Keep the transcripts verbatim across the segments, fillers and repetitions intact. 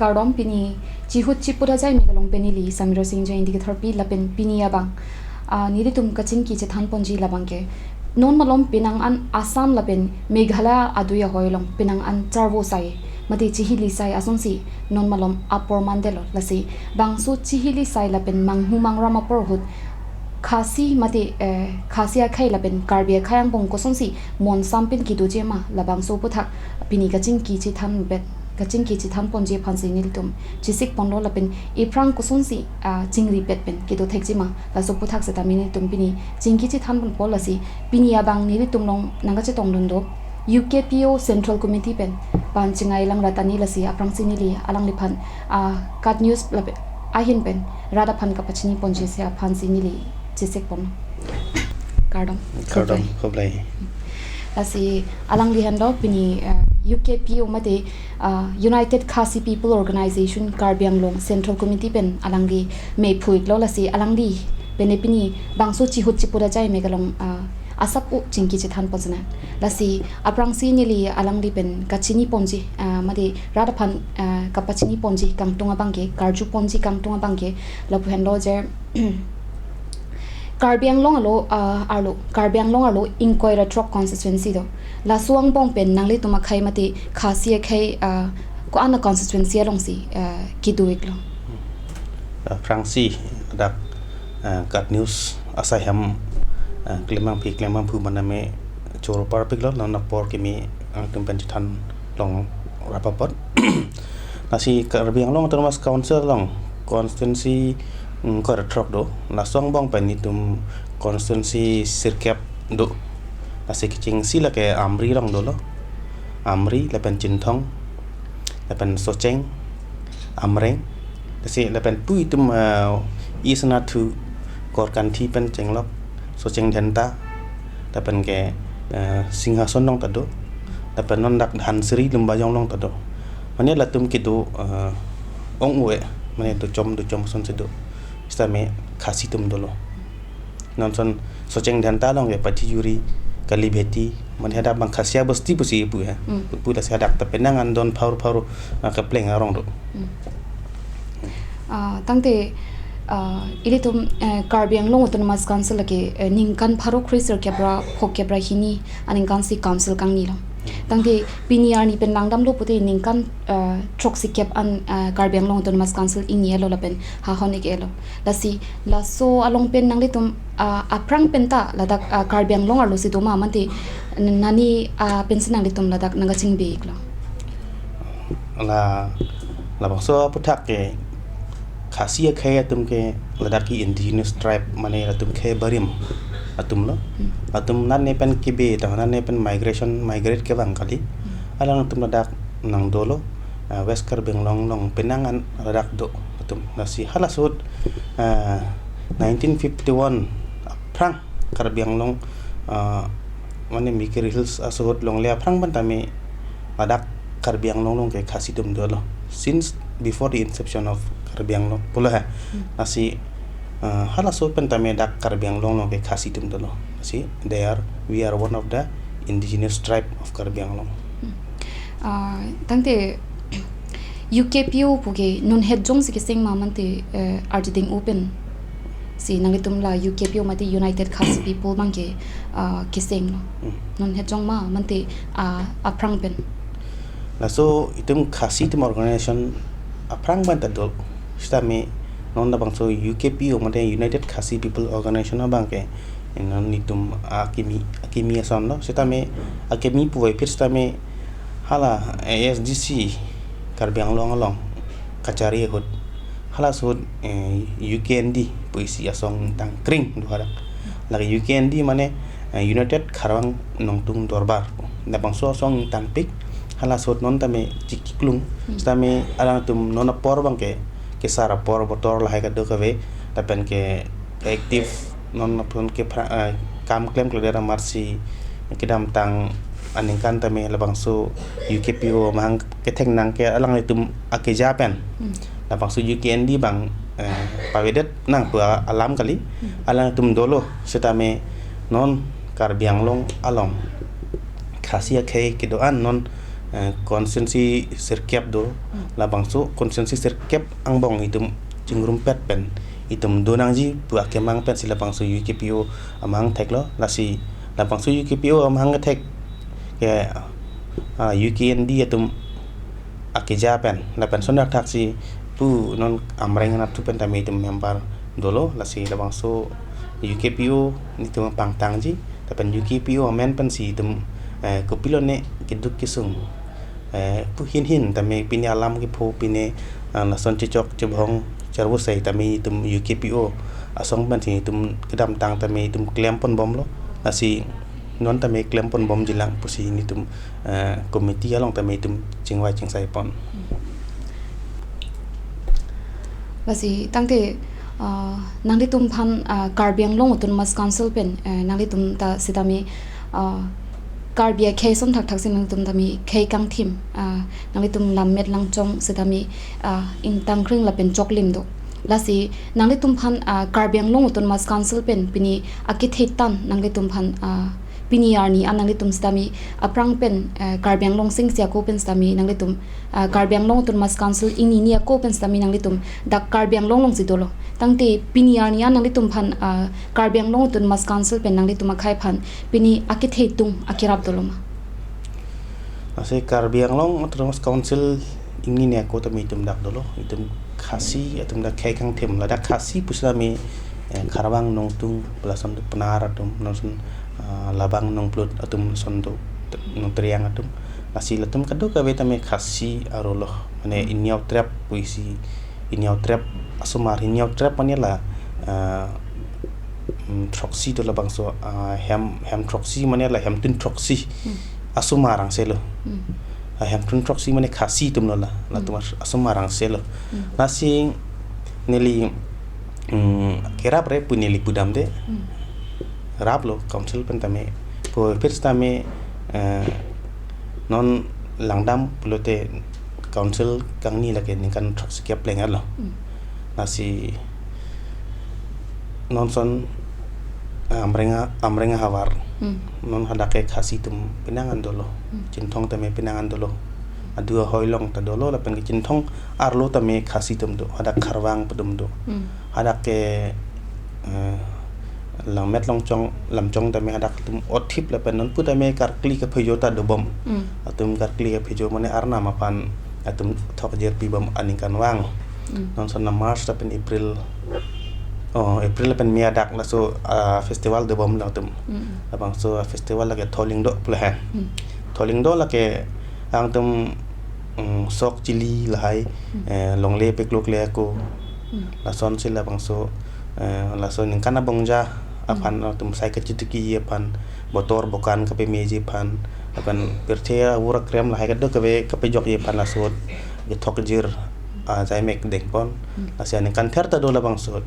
Kardom, pini chihut chiput ajai megalong pen neli Samira Singh Jain diketharpi lapen pini abang, ah, nelitum kachingki chethan ponji labang ke. Non malom penang an Assam lapen Meghalaya adui ahoi along penang an charvo sai mate chihili sai asonsi non malom apor mandetlo, lasi bangso chihili sai lapen manghu mangram apor ahut Khasi mate, eh, Khasi akhei lapen Karbi akhei angbong kosonsi monsam pen kedoji ma, labangso aphuthak pini kachingki chethan bet, kachingki chethan ponji aphansi nelitum chesik ponlo lapen ephrang kosonsi, ah, chingri bet pen kedo thekji ma, laso aphuthak setame nelitum pini chingki chethan ponpo, lasi pini abang nelitum along nangkachetongdun do U K P O Central Committee pen pan chingai lang rat ani, lasi aphrangsi neli alangliphan, ah, KAT News lapen ahin pen rat aphan kapachini ponji si aphansi neli chesik pon. Kardom. Kardom, khublai. Khublai. Lasi alangli henlo pini, eh, U K P O mate, ah, United Khasi People Organization Karbi Anglong Central Committee pen alangli mephu-iklo, lasi alangli pen pini bangso chihut chiput ajai megalong, ah, asap u chingki chethan pon sana. Lasi aphrangsi neli alangli pen kachini ponji, ah, mate rat aphan, ah, kapachini ponji kangtung abang ke, karju ponji kangtung abang ke, lapu henlo je, Karbi Anglong arlo, ah, arlo, Karbi Anglong arlo ingkoi ra throk constituency do. Laso angbong pen nanglitum akhei mate Khasi akhei, ah, ko-an a constituency alongsi, ah, kedo-iklo. Aphrangsi dak, eh, KAT News asai hem, eh, klem abangpi klem abangphu maname choro parpiklo, non apor kimi angtum pen chethan long rap apot. Lasi Karbi Anglong Autonomous Council along constituency, mm, ingkoi ra throk do. Laso angbong pen nelitum constituency sirkep do. Lasi kechengsi lake Amri along dolo. Amri, lapen Chinthong, lapen Socheng, Amreng, lasi lapen pu itum, eh, East Nathu, Korkanthi pen chenglok, Socheng Dhenta, lapen ke, eh, Singhason along ta do, lapen non dak Dhansiri Lumbajong along ta do. Mane latum kedo, eh, ong-e, mane dochom dochom asonsi do. Sitame Khasi atum dolo. Non ason Socheng Dhenta along ke Pathijuri, Kalibheti, mane hadak abang Khasi Basti pusi pu he. Hmm. Pu lasi hadak ta penang an don pharo pharo, ah, kepleng arong do. Hmm. Ah, tangte, ah, ilitum, eh, Karbi Anglong Autonomous Council ke, eh, ningkan pharo kre sirkep ra phokep ra hini aningkansi council kangnilo. Tangte pini arni pen langdamlo pute ningkan, eh, throksikep an, eh, Karbi Anglong Autonomous Council ingni-etlo lapen hahon-ik-etlo. Lasi laso along pen nanglitum, ah, aphrang pen ta ladak, ah, Karbi Anglong arlosi doma mate nani, ah, pensi nanglitum ladak nangkachingbe-iklo? La, labangso aphuthak ke Khasi akhei atum ke ladak ke indigenous tribe mane latum ke barim atumlo. Hmm. Atum nane pen kebe ta nane pen migration, migrate ke abang kali. Hmm. Alangtum ladak nangdolo, ah, West Karbi Anglong along penang an ladak do atum. Lasi halaso ahut, ah, nineteen fifty-one aphrang Karbi Anglong, ah, mane Mikir Hills aso ahut longle aphrang pen tame ladak Karbi Anglong along ke Khasi atum dolo. Since before the inception of Karbi Anglong pulo he. Hmm. Lasi, ah, halaso pen tame dak Karbi Anglong along ke Khasi atum dolo. Lasi they are, we are one of the indigenous tribe of Karbi Anglong. Hmm. Ah, tangte U K P O pu ke non het jongsi keseng ma mate, eh, arjiding open si nanglitum la U K P O mate United Khasi People abang ke, ah, kesenglo. Hmm. Non het jong ma mate, ah, aphrang pen. Laso itum Khasi atum organization aphrang pen ta do. Sitame non labangso U K P O mate United Khasi People Organization abang ke non itum akimi, akimi asonlo. Sitame akimi puvoiphit sitame hala A S D C Karbi Anglong along kachari ahut halaso ahut, eh, U K N D pusi asong tangkring do hadak. Lake U K N D mane, eh, United Kharwang Nongtung Dorbar. Labangso asong tangpik halaso ahut non tame chikiklung. Hmm. Sitame alangtum non apor abang ke kesar apor botor lahai kadokave lapen ke active non apon ke pra-, eh, kam klemkledet amarsi kedamtang aningkan tame labangso U K P O amahang kethek nang ke alanglitum akeja pen. Hmm. Labangso U K N D abang, eh, pavedet nang pu alam kali. Hmm. Alangtum dolo sitame non Karbi Anglong along Khasi akhei kedo-an non eh, constituency sirkep do, labangso constituency sirkep angbong itum chingrumpet pen itum donangji pu akemang pensi labangso U K P O amahang theklo. Lasi labangso U K P O amahang thek ke, ah, U K N D atum akeja pen lapen son thakthaksi pu non Amreng anatthu pen tame itum member dolo. Lasi labangso U K P O nitum pangtangji, lapen U K P O amen pensi itum, eh, kopilone keduk kesung, eh, pu hin hin tame pini alam kepho pini, ah, lason chechok chebhong charvusai tame itum U K P O asong pensi itum kedamtang tame itum klemponbomlo. Lasi non tame klemponbomjilang pusi nitum, eh, committee along tame itum chingvai chingsai pon. Lasi tangte, ah, nanglitum aphan, ah, Karbi Anglong Autonomous Council pen, eh, nanglitum ta sitame, ah, Karbi akhei ason thakthaksi nanglitum tame khei kangthim, ah, nanglitum lammet langchong sitame, ah, ingtangkring lapen choklim do. Lasi nanglitum aphan, ah, Karbi Anglong Autonomous Council pen pini akethe tan nanglitum aphan, ah, pini arni an nanglitum sitame aphrang pen, eh, Karbi Anglong singsi ako pen sitame nanglitum, ah, Karbi Anglong Autonomous Council ingni ni ako pen sitame nanglitum dak Karbi Anglong alongsi dolo. Tangte pini arni an nanglitum aphan, ah, Karbi Anglong Autonomous Council pen nanglitum akhei aphan pini akethe atum akerap dolo ma? Lasi Karbi Anglong Autonomous Council ingni ni ako tame itum dak dolo, itum Khasi atum dak khei kangthim, ladak Khasi pusitame, eh, Kharvang Nongtung, lason Pnar atum, lason, ah, Labang Nongplut atum, lason do, Nongtriang atum. Lasi latum kadokave tame Khasi arlo, mane Inyaw Trep pusi, Inyaw Trep asomar, Inyaw Trep mane la, ah, mm, throksi do labangso, ah, hem, hem throksi mane la hemtun throksi. Hmm. Asomar angselo. Hmm. Ah, hemtun throksi mane Khasi atumlo la, latum, hmm, as-, asomar angselo. Hmm. Lasi neli, mm, kerap re pu neli pudamde. Hmm. Raplo council pen tame. Pu first tame, eh, non langdam pulote council kangni lake ningkan throksi kepleng arlo. Hmm. Lasi non son, ah, Amreng a-, Amreng ahavar. Hmm. Non hadak ke Khasi atum penang an dolo. Hmm. Chinthong tame penang an dolo. Adu ahoi along ta dolo lapen ke Chinthong arlo tame Khasi atum do. Hadak Kharvang pu atum do. Hmm. Hadak ke, eh, lammet longchong, lamchong tame hadak atum othip lapen non pu tame karkli kaphojo ta dobom. Hmm. Atum karkli kaphojo mane arnam aphan atum thokjir pibom aningkanvang. Hmm. Non son na March lapen April. Oh, April lapen May adak laso, ah, festival dobom latum. Hmm. Labangso, ah, festival lake Tholingdo pulo he. Hmm. Tholingdo lake angtum, mm, sok chili lahai, hmm, eh, longle peklokle ako. Hmm. Lasonsi labangso, eh, laso ningkan abongja, hmm, aphan atum sai kachitiki aphan, botor bokan kapemeji aphan, lapen pirthe awur akrem lahai kadokave kapejokji aphan laso kethokjir, ah, jaimek dengpon. Hmm. Lasi aningkan ther ta do labangso.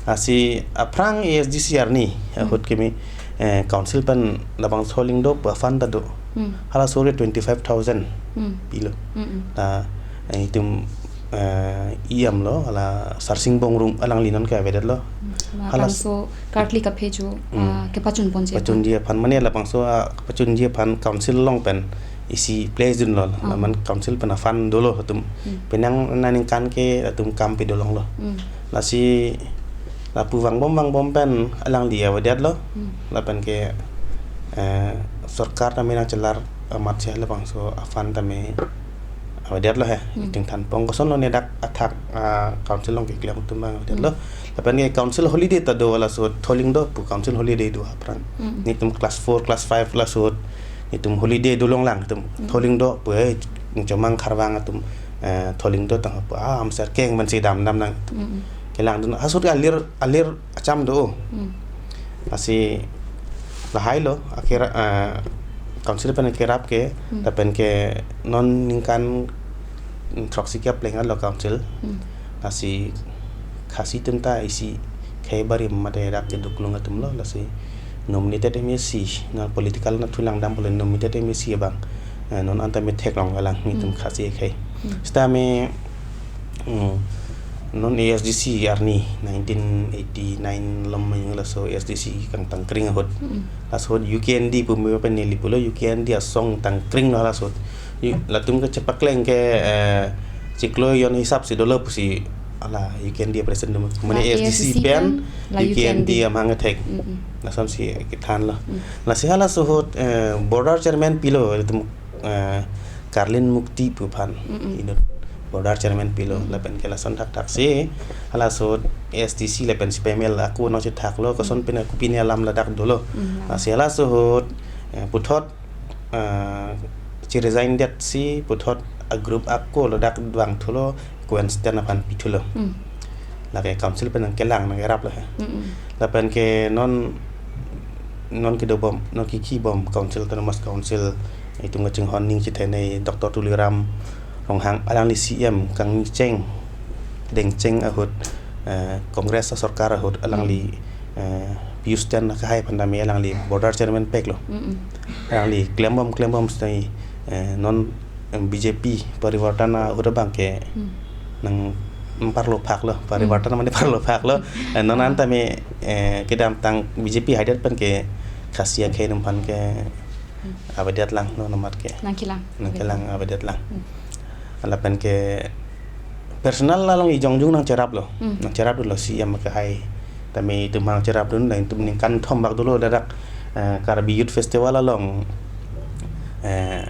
Lasi aphrang A S D C arni, hmm, ahut kimi, eh, council pen labangso Tholingdo pu a-fund ta do. Hmm. Halaso ke twenty five thousand, hmm, pilo. Hmm, hmm. La, eh, itum, eh, E M lo, hala Sarsing Bongrung alangli non ke avedetlo. Hmm. Hala, labangso karkli kaphojo, hmm, ah, kepachunponji aphan. Pachunji aphan, mane labangso, ah, pachunji aphan council along pen isi place dunlo. Oh. Lapen council pen a-fund dolo atum. Hmm. Penang aningkan ke atum kam pedolonglo. Hmm. Lasi lapu vangbom vangbom pen alangli avedetlo. Hmm. Lapen ke, eh, sorkar tame nangchelar amat si labangso a-fund tame avedetlo he. Hmm. Itum thanpon kosonlo ne dak athak, ah, council along keklem atum avedetlo. Hmm. Lapen ke council holiday ta do laso Tholingdo pu council holiday do aphrang. Hmm. Nitum class four, class five laso itum holiday dolonglang itum. Hmm. Tholingdo pu, eh, chomang Kharvang atum, eh, Tholingdo tang pu, ah, amser keng mansi damdam nang. Hmm. Kelangdun, halaso ke alir, alir acham do. Hmm. Lasi lahailo, akhir, eh, council pen kerap ke, hmm, lapen ke non ningkan throksi kepleng arlo council. Hmm. Lasi Khasi atum ta isi khei barim mate dak keduklung atumlo, lasi nominated M A C, non political anatthu langdam pulo nominated M A C abang, eh, non anta me theklong alang, hmm, itum Khasi akhei. Hmm. Sitame, mm, non A S D C arni nineteen eighty-nine along ma yung laso A S D C kangtangkring ahut. Hmm. Laso ahut U K N D pu me pen neli pulo U K N D asong tangkringlo laso ahut. Latum ke chepakleng ke, eh, chiklo jon hisap si dolo pusi, ala U K N D A president dum. Mane la A S D C A S D C pen, pen, la U K N D A amang athek. Mm-mm. Lason si kethan lo. Mm. Lasi halaso ahut, eh, border chairman pilo, latum, eh, Karlin Mukti pu aphan. Mm-mm. Inut border chairman pilo, mm, lapen ke lason thakthak si, halaso ahut A S D C lapen C P I M L ako nangchethak lo, koson, mm, pen ako pine alam ladak dolo. Mm. Lasi halaso ahut, eh, puthot, eh, chi-resign det si puthot a-group ako ladak vangthulo, Gwen Sten aphan pithulo. Mm. Lake council pen nangkelang nangkerap lo he. Mm-mm. Lapen ke non, non kedobom, non kikibom council, autonomous council, itum kachinghon ning chithenei Doctor Tuliram Ronghang alangli C E M kangcheng, dengcheng ahut, eh, Congress asorkar ahut alangli, mm, eh, Pius Ten akehai aphan tame alangli border chairman peklo. Mm-mm. Alangli klembom klembom stai, eh, non, em, B J P Parivartan ahut abang ke, mm, nang, nang parlo phak lo, Parivartan, mm, mane parlo phak lo. Mm. Eh, non, ah, an tame, eh, kedamtang B J P haidet pen ke Khasi akhei atum aphan ke, mm, avedet lang lo, non amat ke. Nangkelang. Nangkelang avedet lang. Mm. Lapen ke personal along ijongjung nangcheraplo. Mm. Nangcherapdunlo C E M akehai. Tame itum nangcherapdun, latum ningkan thom bak dolo ladak, eh, Karbi Youth Festival along, eh,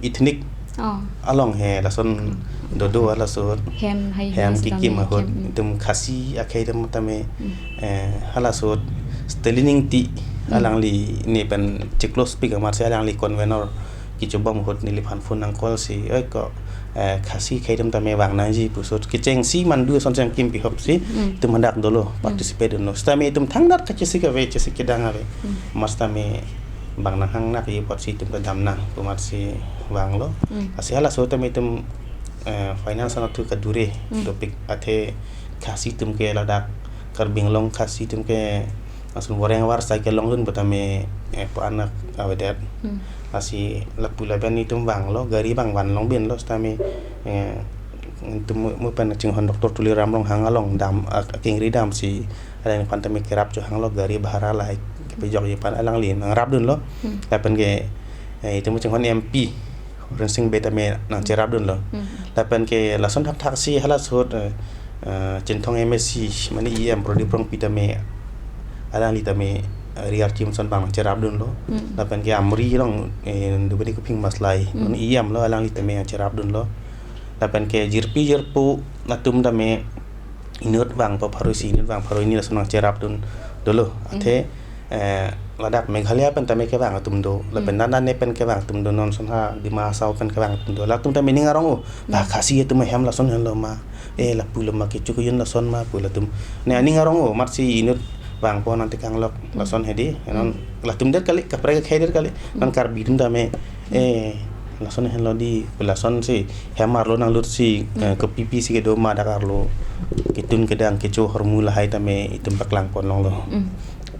ethnic, oh, along he lason, mm, dodo halaso ahut. Hem hai hem hai kikim sitame ahut. Hem, mm. Itum Khasi akhei atum tame, mm, eh, halaso ahut Stalin Ingti, mm, alangli ne pen chiklo speak amat si alangli convenor kechobom ahut neliphan phone nang call si, "Oi ko, eh, Khasi akhei atum tame vang nangji," pu ahut kechengsi mandu ason chengkim pi ahut si, mm, itum hadak dolo, mm, participate dunlo. Sitame itum thangnat kachesik ave, chesik kedang ave. Mm. Amat sitame vang nanghang nangji apot si itum kedam nang pu amat si vanglo. Mm. Lasi halaso ahut tame itum, eh, finance anatthu kadure, mm, dopik athe Khasi atum ke ladak Karbi Anglong Khasi atum ke lason voreng varsai kelongdun pu tame, eh, pu anak avedet. Hmm. Lasi lapu lapen itum vanglo, gari abang van longbinlo sitame, eh, itum mu, mu pen chinghon Doctor Tuliram Ronghang along dam, ah, akengri damsi, alangphan tame kerap chohanglo, gari bhara lahai kepajokji aphan alangli nangrapdunlo. Hmm. Lapen ke, eh, itum chinghon M P Horensing Bey tame nangcherapdunlo. Hmm. Lapen ke lason thakthak si halaso ahut, eh, eh, Chinthong M A C, mane E M Prodip Rongpi tame, alangli tame, eh, Ri Archim ason abang nangcherapdunlo. Hmm. Lapen ke Amri along, eh, Dubani Kuphing Maslai, hmm, non E M lo, alangli tame nangcherapdunlo. Lapen ke jirpi jirpo atum tame inut vang pharo isi, inut vang pharo hini lason nangcherapdun dolo. Hmm. Athe, eh, ladak Meghalaya pen tame kevang atum do, lapen, hmm, nana ne pen kevang atum do, non ason ha Dima Hasao pen kevang atum do. Latum tame ning arong-o, ba, hmm, Khasi atum ahem lason henlo ma, eh, lapu lo ma, kecho kejun lason ma pu latum. Ne aning arong-o, amat si inut vangpo nangtekang lok, hmm, lason hedi, non, hmm, latum det kali, kaprek akhei det kali, non, hmm, Karbi atum tame, eh, lason henlo di, pu lason si hem arlo nanglut si, eh, hmm, kopipi si kedo ma dak arlo, ketun kedang kecho ahormu lahai tame itum paklangpon longlo. Hmm.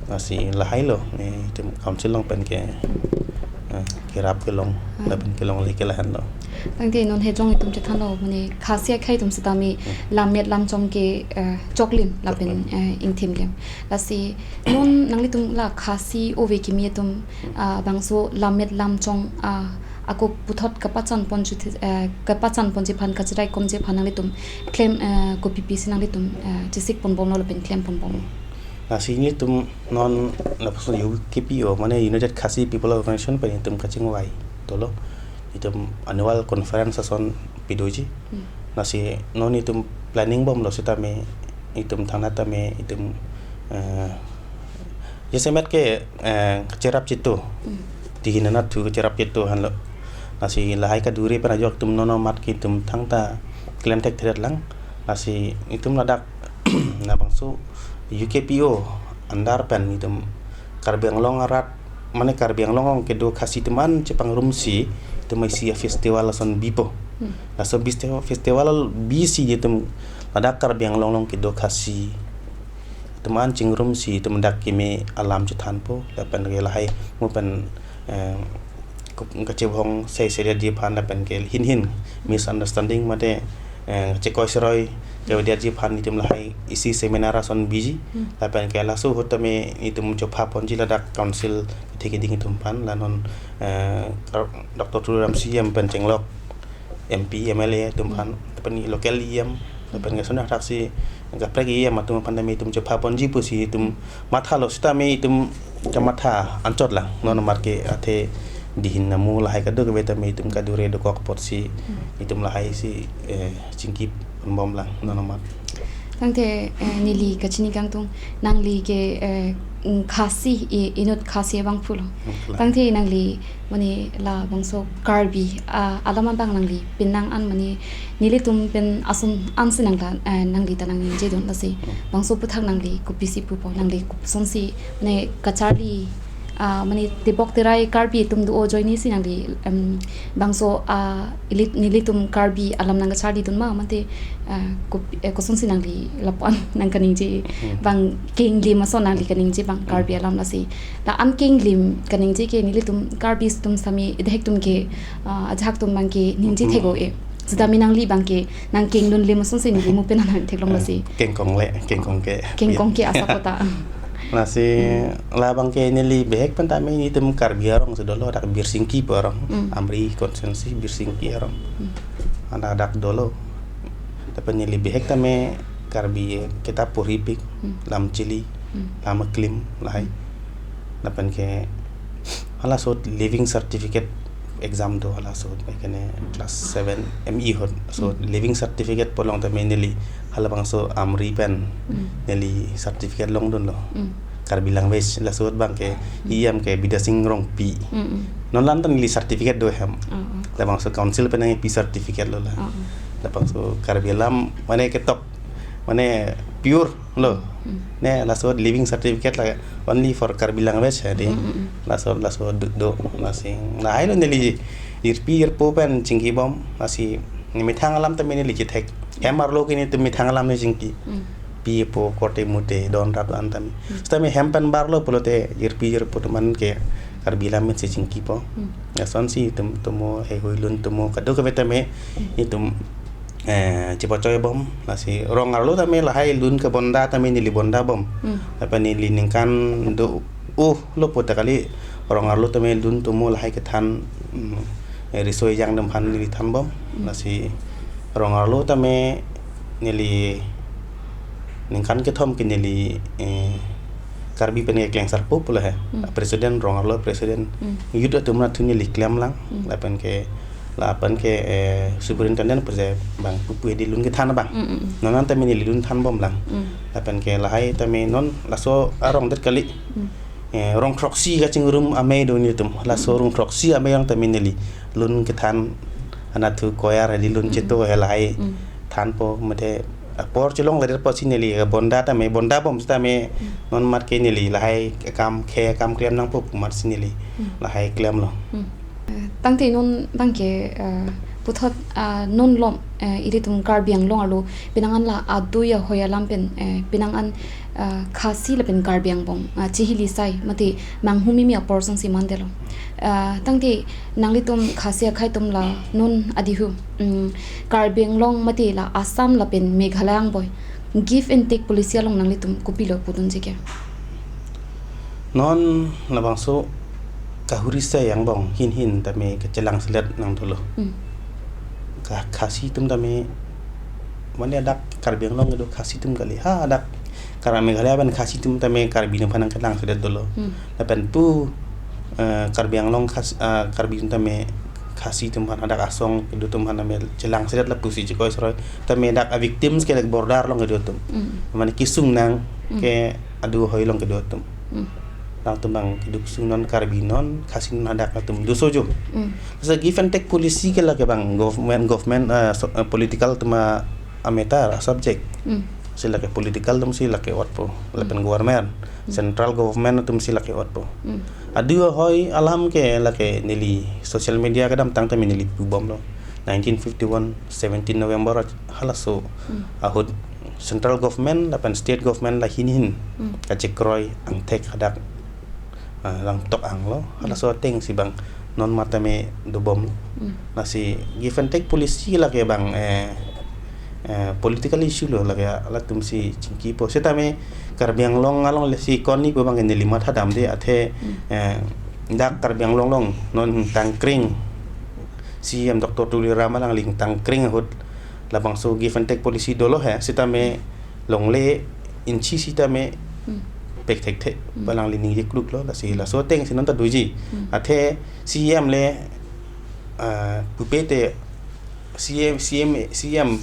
Lasi lahai lo, eh, itum council along pen ke, eh, kerap kelong, hmm, lapen kelongle ke lahenlo. Tangte non hejong itum chethanlo, mane Khasi akhei atum sitame, hmm, lammet lamchong ke, eh, choklim lapen, choklim, eh, ingthimlim. Lasi non nanglitum la Khasi ove kimi atum, ah, bangso lammet lamchong, ah, ako puthot kapachanpon chuthi, eh, kapachanponji aphan, kacheraikomji aphan nanglitum klem, eh, kopipi si nanglitum, eh, chesikponbomlo lapen klemponbomlo? Lasi nelitum non lapuson U K P O, mane United Khasi People Organization pen itum kachingvai dolo. Itum annual conference ason pidoji. Hmm. Lasi non itum planning bomlo sitame, itum thangnat tame, itum, eh, jasemet ke, eh, kacherap cheto. Hmm. Tihin anatthu kacherap cheto henlo. Lasi lahai kadure pen ajok itum non amat ke itum thangta klem thekthedet lang. Lasi itum ladak labangso U K P O under pen itum Karbi Anglong arat, mane Karbi Anglong along kedo Khasi atum an chepangrumsi, itum isi festival ason bipo. Hmm. Laso bis-, festival bisi itum ladak Karbi Anglong along kedo Khasi atum an chingrumsi, itum dak keme alam chethanpo, lapen ke lahai mu pen, eh, kup-, kachevong sei sei di aphan lapen ke hin hin misunderstanding mate, eh, chekoi seroi Kemudian ji aphan itum lahai isi seminar ason biji. Hmm. Lapen ke laso ahut tame itum chopha ponji ladak council kethe keding atum aphan, la non, eh, Doctor Tuliram C M pen chenglok M P, M L A atum aphan, lapen local E M, lapen ke sona thaksi kaprek E M atum aphan tame itum chopha ponji pusi itum mathalo, sitame itum kamatha anchot lang. Non nomar ke athe dihin namu lahai kadokave tame itum kadure dokok apotsi itum lahai si, eh, chingki ponbom lang non nomar. Tangte, eh, neli kachini kangtung, nangli ke, eh, mm, Khasi, i-, inut Khasi abangphu lo. Hmm, la. Tangte nangli mane labangso Karbi, ah, alam abang nangli penang an mane nelitum pen ason ansi nangta, eh, nangli ta nangningjedun lasi. Hmm. Bangso aphuthak nangli kopisi pupo, nangli kopusonsi mane kacharli, ah, mane tebok terai Karbi atum do-o ajoinesi nangli, em, bangso, ah, ili-, nelitum Karbi alam nangkacharlidun ma mate, ah, kop-, eh, kosonsi nangli lapu-an nangkaningje, hmm, bang kenglim ason nangli kaningje bang Karbi alam lasi. La-an kenglim kaningje ke nelitum Karbi atum sitame idehek atum ke, ah, ajahak atum abang ke ningje, hmm, thek-o-e. Sitame nangli abang ke nangkengdunlim asonsi neli mu pen nangtheklong lasi. Kengkong le, kengkong ke. Kengkong ke asap ta. Lasi, hmm, labang ke neli bihek pen tame nelitum Karbi arong si dolo, dak Birsingki pu arong. Hmm. Amri constituency Birsingki arong. Hmm. Ana dak dolo. Tapi neli bihek tame Karbi kita porhipik, hmm, lam chili, hmm, lam klim lahai. Hmm. Lapen ke halaso ahut leaving certificate exam do, halaso ahut, eh, kene class seven M E ahut. So, hmm, leaving certificate pu along tame neli halabangso Amri pen, hmm, neli certificate longdunlo. Hmm. Karbi language, laso ahut abang ke, hmm, E M ke Bidya Sing Rongpi. Hmm, hmm. Non la-an ta neli certificate do hem. Oh, oh. Labangso council pen nangpi certificate lo la. Oh, oh. Labangso Karbi alam mane ketok, mane pure lo. Hmm. Ne laso ahut leaving certificate la only for Karbi language, ya, di. Hmm, hmm, hmm. Laso, laso ahut do, do, lasi. Lahai lo neli jirpi jirpo pen chingkibom, lasi ne methang alam tame neli chethek. Hem arlo ke nelitum methang alam ne chingki. Hmm. Pi apo korte mute don rat an tame. Hmm. Sitame hem pen barlo pulote jirpi jirpo atum an ke Karbi alam si chingkipo. Hmm. Lasonsi itum tomo heihui lun tomo kadokave tame, hmm, itum, eh, chepachoibom, lasi rong arlo tame lahai lun kebonda tame neli bondabom. Hmm. Lapen neli ningkan do-o lo puta kali rong arlo tame lun tomo lahai kethan, mm, eh, riso ejang atum aphan neli thanbom. Hmm. Lasi rong arlo tame neli ningkan kethom ke neli, eh, Karbi pen ke Klengsarpo pulo he. Hmm. President, rong arlo president. Hmm. Youth atum anatthu neli klemlang. Hmm. Lapen ke, lapen ke, eh, superintendent pu je bang pupu di lun kethan abang. Hmm, hmm, hmm. Non an tame neli lun thanbomlang. Hmm. Lapen ke lahai tame non laso arong det kali. Hmm. Eh, rong throksi kachingrum amei do nelitum. Laso, hmm, rong throksi amei along tame neli lun kethan, anatthu choir hadi lun, hmm, cheto he lahai. Hmm. Thanpo mate apor chelongledetpo si neli bonda tame, bondabom sitame, hmm, non nomar ke neli lahai kam khe kam klem nangpo pu amat si neli, hmm, lahai klemlo. Hmm. Eh, tangte non abang ke, eh, puthot, ah, non lom, eh, ilitum Karbi Anglong arlo penang an la adui ahoi alam pen, eh, penang an, ah, Khasi lapen Karbi angbong, ah, chihili sai mate manghumimi apor asonsi mandetlo. Ah, tangte nanglitum Khasi akhei atum la non adihu, mm, Karbi Anglong mate la Assam lapen Meghalaya angbong give and take policy along nanglitum kopilo pudunji ke? Non labangso kahuri se angbong hin hin tame kachelangselet nangdolo. Hmm. Ka Khasi atum tame mane dak Karbi Anglong kedo Khasi atum kali. Ha dak Karbi Meghalaya pen Khasi atum tame Karbi atum aphan nangkelangselet dolo. Hmm. Lapen pu, eh, Karbi Anglong Khas-, eh, Karbi atum tame Khasi atum aphan hadak asong kedo atum aphan tame chelangselet lapusi chekoi seroi tame dak a victims ke dak border along kedo atum. Hmm. Mane kesung nang, hmm, ke adu ahoi along kedo atum. Hmm. Nangtum abang keduk sung non Karbi non, Khasi non hadak atum do sojo. Hmm. Lasi give and take policy ke lake abang government, government, eh, so, eh, political atum a-, a-matter, a-subject. Hmm. Si lake political atum si lake otpo, lapen, hmm, government, hmm, central government atum si lake otpo. Hmm. Adu ahoi alam ke lake neli social media kedamtang tame neli pubomlo. Nineteen fifty-one, seventeen November halaso, hmm, ahut central government lapen state government la hin hin, hmm, kachekroi angthek hadak, ah, langtok anglo, hmm, halaso atengsi abang non matame dobom. Hmm. Lasi give and take policy lake abang, eh, eh, political issue lo lake, halatum si chingkipo. Setame Karbi Anglong along le si koni pu abang ke neli mathadamde athe, Hmm. eh, dak Karbi Anglong along non tangkring C E M Doctor Tuliram alangli tangkring ahut labangso give and take policy dolo he, setame longle inchi setame Hmm. pek thekthe, Hmm. alangli ningje kluklo, lasi laso ateng si non ta doji. Hmm. Athe C E M le, ah, pupe te C M, C M, C M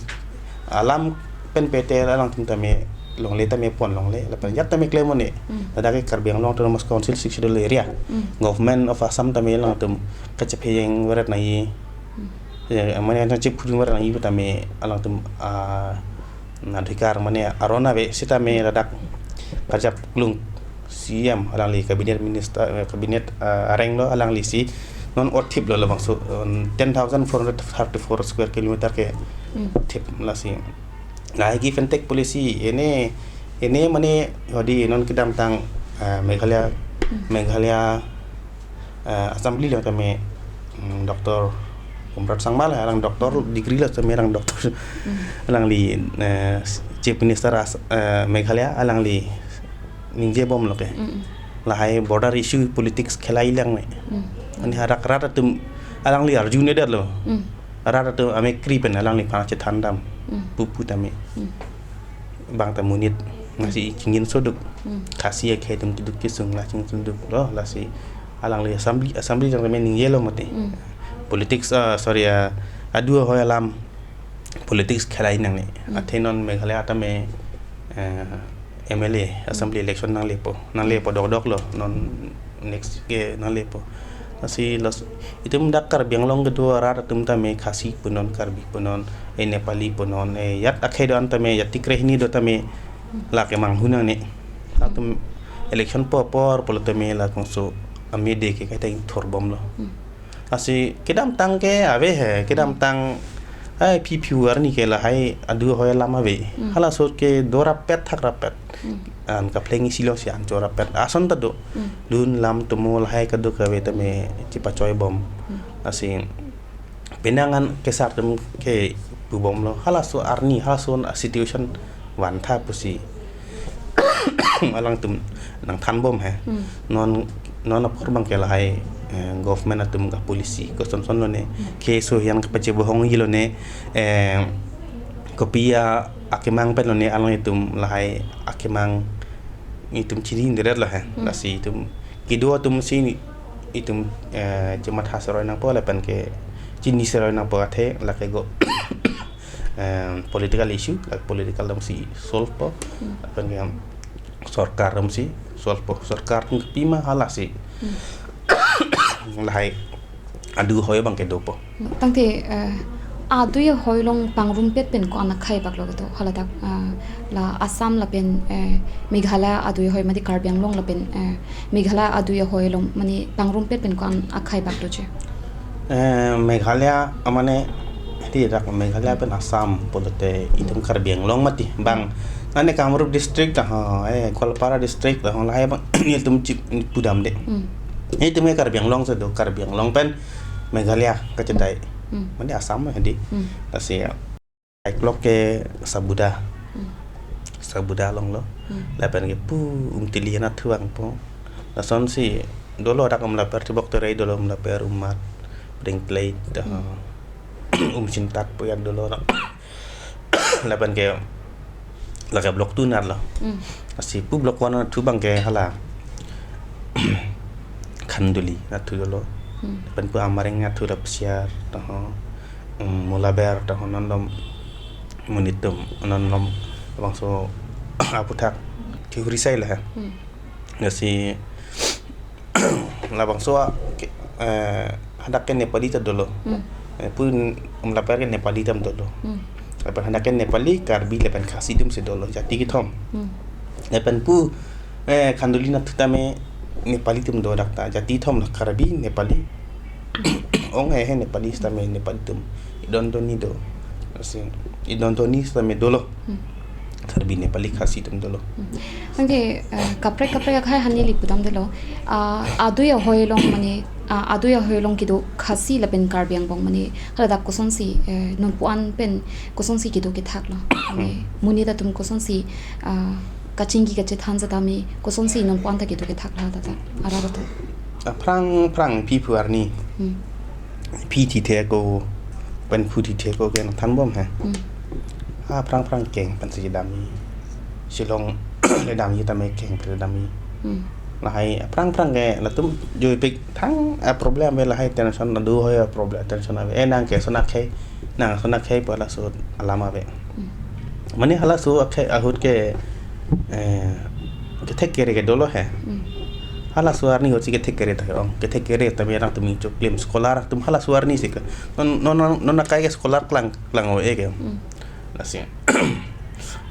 alam pen pete alangtum tame longle tame pon longle, lapen ajat tame klem un-e. Hmm. Ladak ke Karbi Anglong Autonomous Council Sixth Schedule area. Hmm. Government of Assam tame alangtum kachephejeng veret nangji. Hmm. Ya, mane na chephu veret nangji tame alangtum, ah, adhikar mane aron ave, setame ladak kachepaklung C E M alangli cabinet minister, eh, cabinet, eh, areng lo, alangli si non othip lo labangso, um, ten thousand four hundred thirty-four square kilometer ke Hmm. thip lasi. Lahai give and take policy ene, ene mane hodi non kedamtang, eh, Meghalaya, Hmm. Meghalaya, eh, Assembly lo tame, mm, Doctor Conrad Sangma, alang doctor degree lo tame, alang doctor, Hmm. alangli, eh, Chief Minister as-, eh, Meghalaya, alangli ningje bomlo ke. Hmm. Lahai border issue politics khelai lang me. Hmm. Mane hadak rat atum alangli arjune detlo. Hmm. Rat atum amekri pen alangliphan chethandam. Hmm. Pupu tame. Hmm. Bang ta monit, lasi chingin soduk. Hmm. Khasi akhei atum keduk kesung la chingin soduk lo, lasi alangli Assembly, Assembly jang tame ningjelo mati. Hmm. Politics, ah, sorry, ah, adu ahoi alam politics khelai nangne. Hmm. Athe non Meghalaya tame, eh, M L A, Assembly Hmm. election nanglepo, nanglepo dokdok lo, non next ke nanglepo. Lasi las, itum dak Karbi Anglong kedo arat atum tame Khasi punon, Karbi punon, eh, Nepali punon, eh, ajat akhei do-an tame, ajat tikre hini do tame, lake manghu nangne. Atum election po apor pulo tame labangso amede ke kaita ingthor bomlo. Hmm. Lasi kedamtang ke ave he, kedamtang, eh, phi phi arni ke lahai adu ahoi alam ave. Hmm. Halaso ke dorapet thakrapet. Hmm. An kapleng isi lo si an chorapet. Ason ta do. Hmm. Lun lam tomo lahai kadokave tame chepachoi bom. Hmm. Lasi penang an kesar atum ke pu bomlo. Halaso arni, halaso situation vantha pusi alangtum nangthan bom he. Hmm. Non, non apor abang ke lahai, eh, government atum ka policy koson son lone. Hmm. Ke so yang kepachebohong ji lone, eh, kopi akemang pen lone alanglitum lahai akemang itum chini deret lo he. Hmm. Lasi itum kedo atum si itum, eh, chematha seroi nangpo lapen ke chini seroi nangpo athe lake go, eh, political issue, lake political atum si solve po. Hmm. Lapen ke sorkar atum si solve po. Sorkar atum kepima halasi. Hmm. Lahai adu ahoi abang ke dopo. Tangte, eh, adui ahoi along pangrumpet pen ko-an akhai bak lo kedo, haladak, eh, la Assam lapen, eh, Meghalaya adui ahoi mate Karbi Anglong lapen, eh, Meghalaya adui ahoi along mane pangrumpet pen ko-an akhai bak doji? Eh, Meghalaya, ah, mane, hedi dak Meghalaya pen Assam pulote itum Karbi Anglong mati bang. Nane Kamrup district dah, eh, Goalpara district dah, lahai abang nelitum chip pudam de. Hmm. Itum ke Karbi Anglong si do, Karbi Anglong pen Meghalaya kachedai. Hmm. Mane Assam hedi. Hmm. Lasi ya. Aiklok ke Sabuda. Hmm. Sabuda along lo. Hmm. Lapen ke pu Umtili anat thuang po. Lason si dolo dak Umlaper, Tibok Terai dolo, Umlaper, Ummat, Pringtleit, dah, Hmm. Umsintat pu ajat dolo dak. Lapen ke lake block two anat lo. Hmm. Lasi pu block one anat thu abang ke hala Khanduli anat thu dolo. Hmm. Lapen pu Amareng anat thu la Pesiar, taho, um, Molaber, taho, non dom monit atum, non dom labangso aputhak thihuri sai lo he. Hmm. Lasi labangso a, ke, eh, hadak ke Nepali ta dolo. Hmm. Eh, pu Umlaper ke Nepali atum dolo. Hmm. Lapen hadak ke Nepali, Karbi lapen Khasi atum si dolo, jati kethom. Hmm. Lapen pu, eh, Khanduli anat thu tame Nepali atum do dak ta, jati kethom lo, Karbi, Nepali. Ong he he Nepali sitame Nepali atum. Idon doni do. Lasi, idon doni sitame dolo. Hmm. Karbi Nepali Khasi atum dolo. Anke, eh, kaprek kaprek akhai aphan neli pudamdetlo. Ah, adui ahoi along mane, ah, adui ahoi along kedo Khasi lapen Karbi angbong mane, haladak kosonsi, eh, nonpu-an pen kosonsi kedo kethaklo. Mane, monit atum kosonsi, ah, kachingki kachethan setame kosonsi nonpu-an ta kedo kethaklo tata. Arat atum. Aphrang phrang phi phu arni. Hmm. Phi thithe ako, pen phu thithe ako ke nangthanbom he. Hmm. Aphrang phrang keng pensi kedamji. Shillong le damji tame keng pen damji. Hmm. Lahai aphrang phrang ke latum joipik thang a problem ave, lahai tension adu ahoi a problem tension ave. Eh, nang ke sonak he, nang sonak he pu halaso alam ave. Hmm. Mane halaso akhai ahut ke, eh, kethek kere ke dolo he. Hmm. Halaso arni ahut si kethek kere ta ong. Kethek kere tame nangtum ingchok klim. Scholar atum halaso arni si ke. Non, non, non, non akai ke scholar klang, klang o e ke. Hmm. Lasi.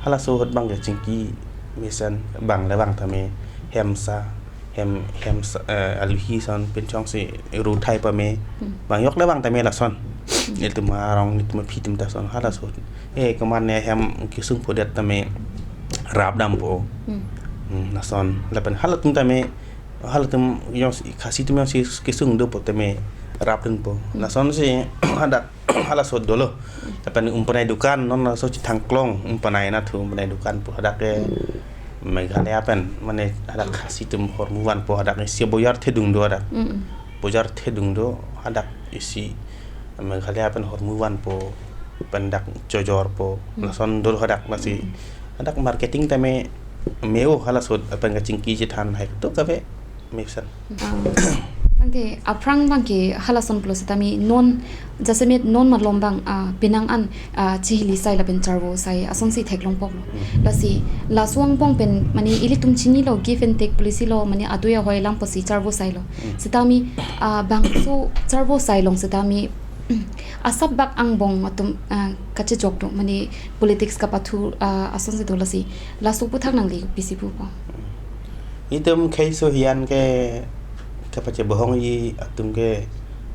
Halaso ahut bang ke chingki mesen bang le bang tame hemsa, hem, hemsa, eh, aluhi ason pinchongsi ru thai pame. Hmm. Bang yok le bang tame lason. Hmm. Ilitum arong, ilitum aphi atum ta son halaso ahut. Eh, komat ne hem kesung podet tame rap dampo. Hmm. Hmm, lason. Lapen halatum tame, halatum jongsi Khasi atum jongsi kesung dopo tame rap dunpo. Hmm. Lasonsi hadak halaso ahut dolo. Lapen umpanai dukan non laso chethang klong, umpanai anatthu umpanai dukan pu hadak ke. Hmm. Meghalaya pen mane hadak Khasi atum ahormu vanpo, hadak isi bojar thedung do hadak. Mm-mm. Bojar thedung do hadak isi Meghalaya pen ahormu vanpo, pen dak chojorpo. Mm. Lason dolo hadak lasi. Mm. Hadak marketing tame me-o halaso ahut pen kachingki chethan hai to kave mesen. Ah, anke aphrang bang ke halason pulo setame non jasemet non malom bang, ah, penang an, ah, chihili sai lapen charvo sai asonsi theklong poklo. Hmm. Lasi laso angbong pen mane ilitum chinilo give and take policy lo, mane adui ahoi alam pusi charvo sailo. Hmm. Setame, ah, bangso charvo sai along setame, asap bak angbong atum, ah, kachejok do, mane politics kapathu, ah, asonsi do lasi. Laso aphuthak nangli pisi pupo. Itum khei sohian ke kapachebohongji atum ke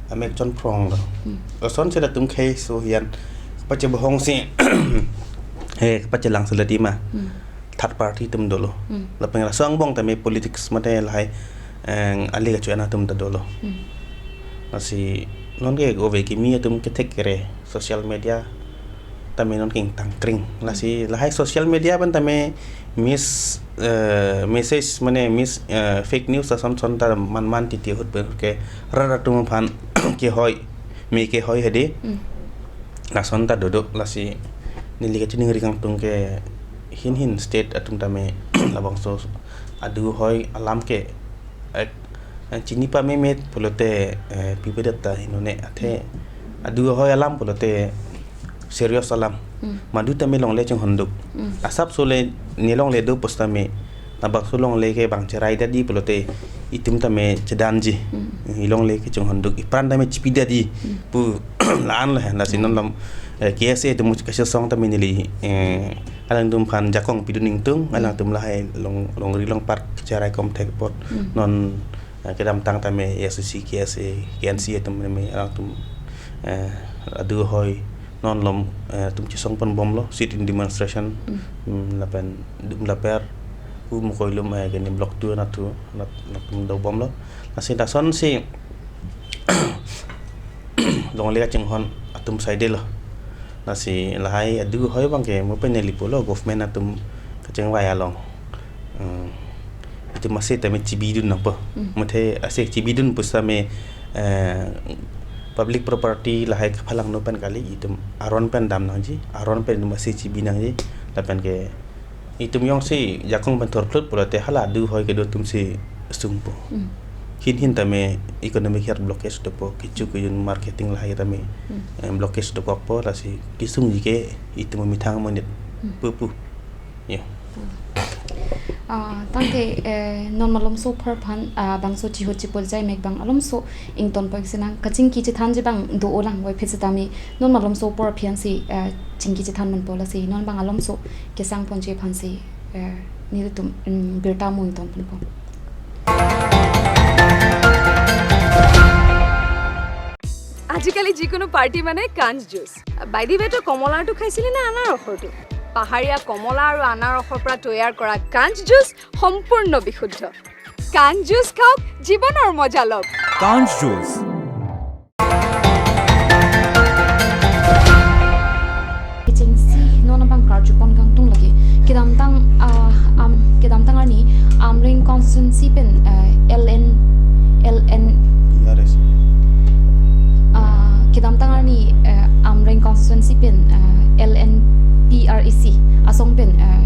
amek chonphrong lo. Hmm. Lasonsi latum khei sohian kapachebohongsi, eh, kapachelang selati ma. Hmm. Third party atum dolo. Hmm. Lapen laso angbong tame politics mate lahai, eh, ali kacho-an atum ta dolo. Hmm. Lasi non ke ove kimi atum kethek kere social media tame non ke ingtang kring. Lasi lahai social media pen tame mis, eh, message mane mis, eh, fake news ason son ta man man titi ahut pen ke rat atum aphan kehoi, me kehoi hedi. Hmm. Lason ta dodo lasi neli kachiningri kangtung ke hin hin state atum tame labangso adu ahoi alam ke, eh, eh, chini pamemet pulote, eh, pipedet ta hinone athe adu ahoi alam pulote serious alam. Mm. Madu tame longle chinghonduk. Mm. Asapso le ne longle do pusitame labangso longle ke bang cherai dadi pulote itum tame chedanji. Mm. Ilongle ke chinghonduk, ipran tame chipi dadi. Mm. Pu la-an lo hen, lasi non lam, eh, K S A atum kachesong tame neli, eh, alangtum aphan jakong pidun ingtung, alangtum lahai long, longri longpat cherai kom thek apot. Mm. Non, eh, kedamtang tame A S D C, K S A, K N C atum tame alangtum, eh, adu ahoi non lom, eh, atum chesong ponbomlo, sit in demonstration. Mm. Mm, lapen dum laper, u mukoi lum, eh, kene block two anatthu, anat, anatthu dobomlo. Lasi lasonsi longle kachinghon atum saidelo. Lasi lahai adu ahoi bang ke mo pen neli pulo government atum kachingvai along. Hmm. Itum ase tame chibidun nangpo. Hmm. Muthe ase chibidun pusitame, eh, public property lahai kapalangno pen kali, itum aron pen dam nangji, aron pen itum ase chibi nangji, lapen ke itum jongsi jakong pen thorphlut pulote hala adu ahoi kedo atumsi sungpo. Hmm. Hin hin tame economic her blockage dopo, kecho kejun marketing lahai tame, hmm, eh, blockage dokokpo, lasi kesungji ke itum methang monit, hmm, pupu. Ya. Ah, tangte, eh, non malomso apor aphan, ah, bangso chihut chipol jai mek bang alomso ingtonpon sinang, kachingki chethanji bang do-olang voiphit setame non malomso apor aphansi, eh, chingki chethan manpo lasi non bang alomso kesangponji aphansi, eh, nelitum, mm, birta mo ingtonponpo. আজিকালি যিকোনো পাৰ্টি মানে কাঞ্চ juice. By the ৱে, তই কমলাৰটো খাইছিলি নে আনাৰসৰটো? পাহাৰীয়া কমলা আৰু আনাৰসৰ পৰা তৈয়াৰ কৰা কাঞ্চ জুচ সম্পূৰ্ণ বিশুদ্ধ। কাঞ্চ জুচ খাওক, জীৱনৰ মজা লওক। কাঞ্চ juice. Agency non abang karjupon kangtung lagi. Kedamtang, ah, am, kedamtang arni Amreng constituency pen, ah, L N, L N, P R S. Ah, kedamtang arni, ah, Amreng constituency pen, ah, L N P R A C asong pen, ah,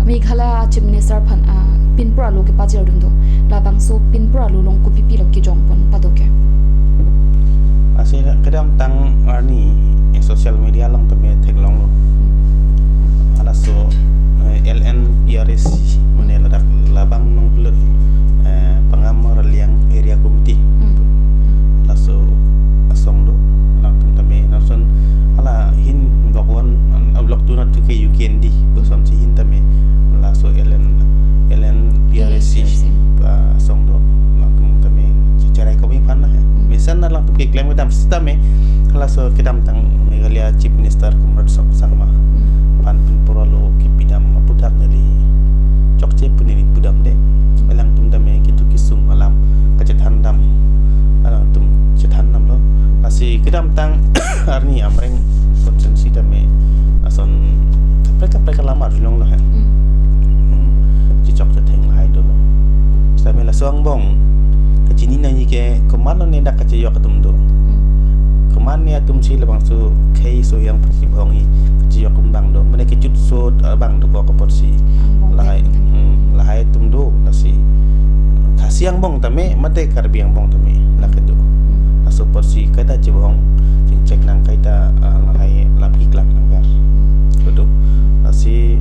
Meghalaya Chief Minister aphan, ah, pinpur alo kepachirdun do. Labangso pinpur alo along kopipi lo kejongpon pado ke. Lasi kedamtang arni, eh, social media along tame theklonglo. Halaso, eh, L N P R A C, mane ladak labang nongpulut, eh, Pangam Raliang Area Committee. Hmm. Halaso asong do, alangtum tame, lason hala ahin block one, ah, block two nat ke U K N D, kosonsi ahin tame, laso L N, L N P R A C, P R A C, ah, asong do, alangtum tame, cherai komi aphan na he. Hmm. Mesen alangtum keklem kedam sitame, halaso kedamtang Meghalaya Chief Minister Conrad Sang-, Sangma, Hmm. aphan pinpur alo kipidam aphuthak neli chokche pu neli pudam de. Alangtum tame keduk kesung alam kachethan dam, alangtum chethan damlo. Lasi kedamtang arni Amreng constituency tame ason kaprek kaprek alam arjulonglo he. Hmm. Hmm. Chechok chetheng lahai dolo. Sitame laso angbong kachini nangji ke komatlo ne dak kachejok atum do. Hmm. Komat ne atumsi labangso khei so yang pachibhong i kachejok atum abang do. Mane kechutso abang dokok apotsi. Angbong lahai, pen. Hmm, lahai atum do, lasi Khasi angbong tame, mate Karbi angbong tame, lake do. Hmm. Laso apotsi kaita chibhong, chingchek nang kaita, ah, lahai lam keklang nangver. Hmm. Kedo. Lasi,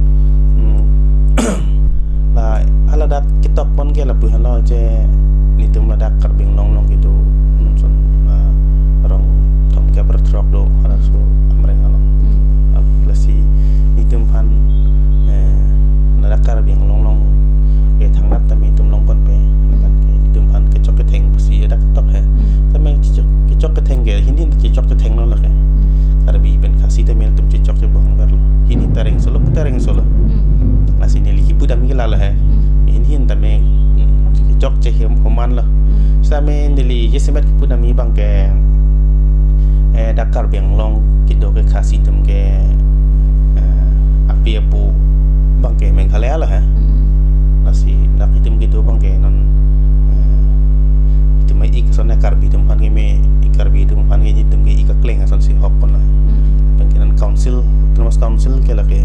hmm, la, haladak ketokpon ke lapu henlo je, netum ladak Karbi Anglong along kedo, nonson, ah, rong thomkep ra throk do, halaso Amreng along. Hmm. Ah, lasi netum aphan, eh, ladak Karbi Anglong along, eh, thangnat tame netum longponpe, Hmm. lapen ke netum aphan kechok ketheng pusi ladak ketok he. Hmm. Tame kechok, kechok ketheng ke, ahin ahin ta kechok kethenglo lake. Hmm. Karbi pen Khasi tame netum chechok chebong verlo. Hini tareng solo, tareng solo. Hmm. Lasi neli kipudam ke lalo he. Hmm. Ahin ahin tame, hmm, chokche hem homan lo. Hmm. Sitame neli jasemet kipudam abang ke, eh, dak Karbi Anglong kedo ke Khasi atum ke, eh, api apo abang ke Meghalaya lo he. Hmm. Lasi dak itum kedo abang ke non, eh, itum ik ason Karbi atum aphan ke me, Karbi atum aphan ke itum ke ik akleng asonsi hokpon lo. Hmm. Lapen ke non council, autonomous council ke lake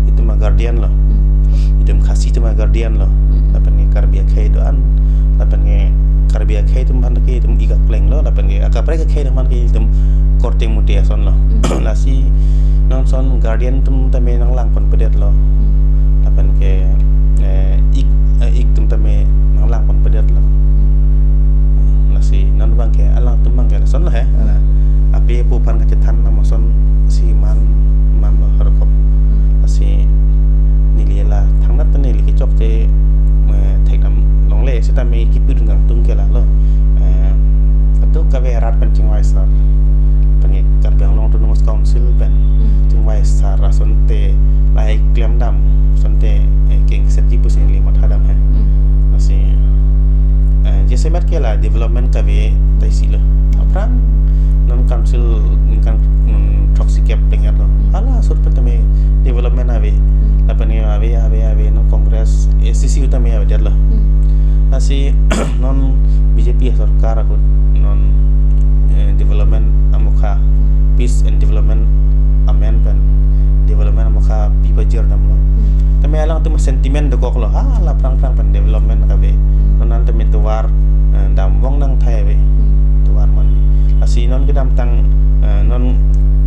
itum a guardian lo. Hmm. Itum Khasi atum a guardian lo. Hmm. Lapen ke Karbi akhei do-an. Lapen ke Karbi akhei atum aphan ke itum ik akleng lo. Lapen ke akaprek akhei atum aphan ke itum korte mute ason lo. Hmm. Lasi nonson guardian atum tame nanglangponpedet lo. Hmm. Lapen ke, eh, ik, eh, ik atum tame nanglangponpedet lo. Hmm. Lasi non abang ke alangtum abang ke lason lo he. Ala api apo aphan kachethan dam asonsi man, man lo harkop. Hmm. Lasi neli la thangnat ta neli kechokche, eh, thekdam longle sitame kipudun kangtung ke lalo. Eh, atu kave rat pen chingvai sar. Pen ke Karbi Anglong Autonomous Council pen Hmm. chingvai sar asonte lahai klemdam asonte, eh, kengsetji pusi neli mathadam he. Hmm. Lasi, eh, jasemet ke la development kave taisi lo. Aphrang non council ningkan, hmm, throksikep tenglo. Hmm. Hala asut pen tame development ave. Hmm. Lapen ke ave, ave, ave, non Congress, A C C tame avedetlo. Hmm. Lasi non B J P sorkar ahut non, eh, development amokha, peace and development amen pen development amokha pi pajir damlo. Hmm. Tame alangtum sentiment dokoklo, ha, la aphrang aphrang pen development kave. Hmm. Non an tame tovar, eh, dambom nangthai ave. Hmm. Tovar man. Lasi non kedamtang, eh, non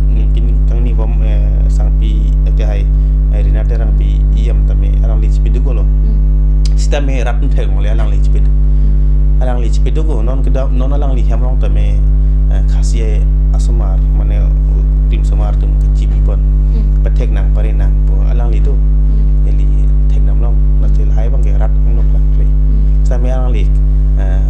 ni kin tang ni bom, eh, sangpi akehai, eh, Rina Terangpi iyam tame alangli chepeduk lo. Hmm. Sitame rat thek longle alangli chepeduk. Hmm. Alangli chepeduk lo, non kedam, non alangli hem along tame, eh, Khasi asomar, mane, uh, klim somar atum kachipipon. Hmm. Pathek nang pare nang pu alangli do. Hmm. Neli thekdam long, nangte lahai abang ke rat anglok lang kle. Hmm. Sitame alangli, eh,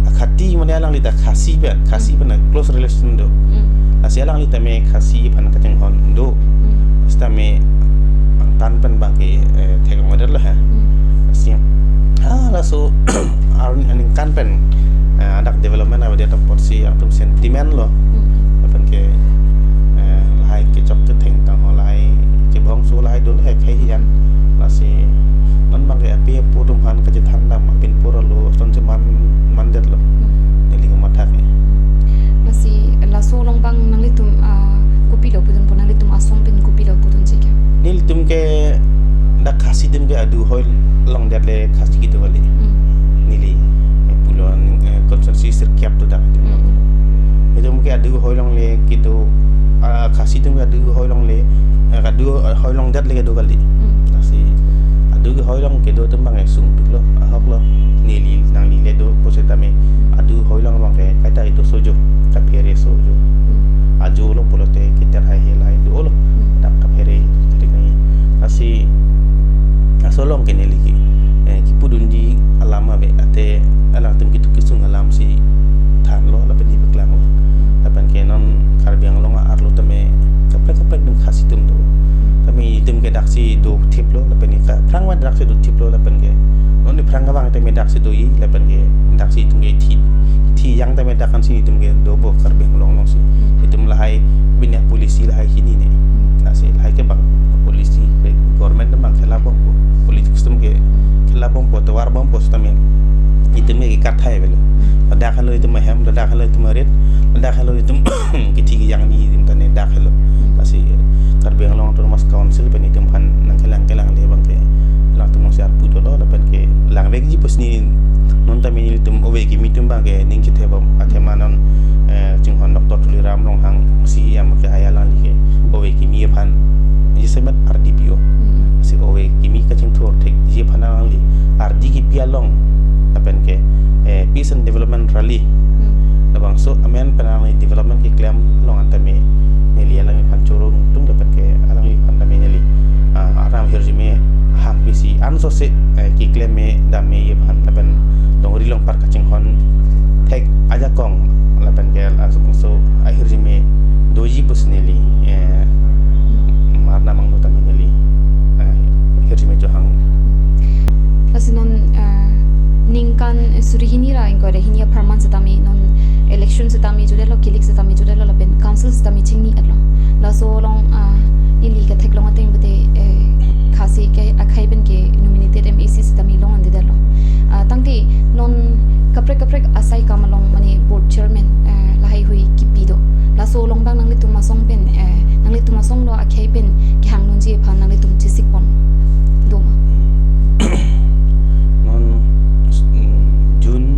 akhati mane alangli ta Khasi pen, Khasi Hmm. pen close relation do. Hmm. Lasi alangli tame Khasi aphan kachinghon do. Hmm. Sitame kan pen abang ke, eh, theklongledetlo he. Hmm. Lasi, ah, laso ar aningkan pen, eh, adak development avedet apotsi atum sentiment lo. Hmm. Lapen ke, eh, lahai kechok ketheng tang ho lahai chebong so lahai dolo he khei hijan. Lasi non abang ke api apo atum aphan kachethan dam apin pura lo son cheman mandetlo. Hmm. Neli kamatha ke. Lasi laso along abang nanglitum, ah, kopilo pudunpo, nanglitum asong pen kopilo pudunji ke? Nelitum ke dak Khasi atum ke adu hoi longdet le Khasi kedo kali. Hmm. Neli, eh, pulo, eh, constituency sirkep tu dak. Hmm. Itum ke adu hoi longle kedo, ah, Khasi atum ke adu hoi longle, eh, adu hoi longdet le kedo kali. Hmm. Lasi adu hoi long kedo atum abang sungpiklo, ahoklo. Neli nangli le do pusitame adu hoi long abang ke kaita itum sojo, kaphere sojo. Hmm. Ajo lo pulote keter hai he lahai dolo. Hmm. Dak kaphere, keter ni. Lasi laso along ke neli ke, eh, kipudunji alam ave, ate alangtum kitu kisung alam si thanlo lapen neli paklanglo. Lapen ke non Karbi Anglong arlo tame kaprek kaprek atum Khasi atum do. Tame itum ke daksi dothiplo lapen ke aphrang wan daksi dothiplo lapen ke non aphrang abang tame daksi doji lapen ke daksi itum ke thi, thi yang tame dak ansi itum ke dopo Karbi Anglong alongsi. Hmm. Itum lahai bina policy lahai chinine. Hmm. Lasi lahai ke abang policy ke government abang khela bompo, politics atum ke khela bompo, tovar bompo sitame itum ke kathai avelo. Hmm. Ladak henlo itum ahem, ladak henlo itum arit, ladak henlo itum kithi kejang ni itum tane dak henlo. Hmm. Lasi Karbi Anglong Autonomous Council pen itum aphan nangkelang kelang le abang ke alangtum nangsi arpu dolo lapen ke langvekji pusi non tame nelitum ove kimi atum abang ke ning chethe bom, athema non, eh, chinghon Doctor Tuliram Ronghang CEM ke hai alangli ke ove kimi aphan jasemet R D P O. Hmm. Si ove kimi kachingthur thekji aphan alangli R D kipi along lapen ke, eh, Peace and Development Rally. Hmm. Labangso amen pen alangli development keklem along an tame neli alangliphan choro ingtung lapen ke alangliphan tame neli, ah, aram ahirjume hangpisi ansose, eh, keklem me dam me aphan lapen longri longpat kachinghon thek ajakong lapen ke labangso ahirjume doji pusi neli, eh, marna mangno tame neli, eh, ahirjume chohang. Lasi non, eh, ningkan suri hini ra ingkoi ra hini apharman setame non election setame chodetlo, kilik setame chodetlo lapen council setame chingni-etlo. Laso along, ah, neli katheklong ateng pute, eh, Khasi ke akhei pen ke nominated MAC setame long-andedetlo. Ah, tangte non kaprek kaprek asai kam along mane board chairman, eh, lahaihui kipi do. Laso along abang nanglitum asong pen, eh, nanglitum asong lo akhei pen kehang nunji aphan nanglitum chesik pon do ma? Non, mm, June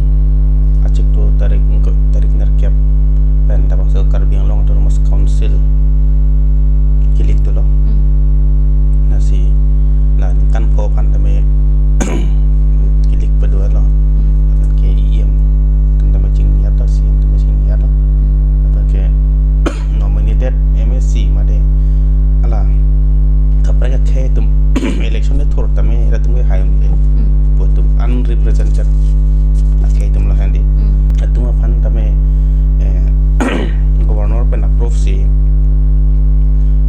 achiklo tarik ingkoi, tarik nerkep pen labangso Karbi Anglong Autonomous Council kilik dolo. Mm. Lasi la ningkan pho aphan tame kilik padua lo. Mm. Lapen ke EM atum tame chingni-etlo, CEM atum tame chingni-etlo. Lapen ke nominated MAC mate hala kaprek akhei atum election le thur tame latum ke hai un-e. Mm. Pu atum unrepresented akhei atum lahan di. Mm. Atum aphan tame, eh, governor pen approve si,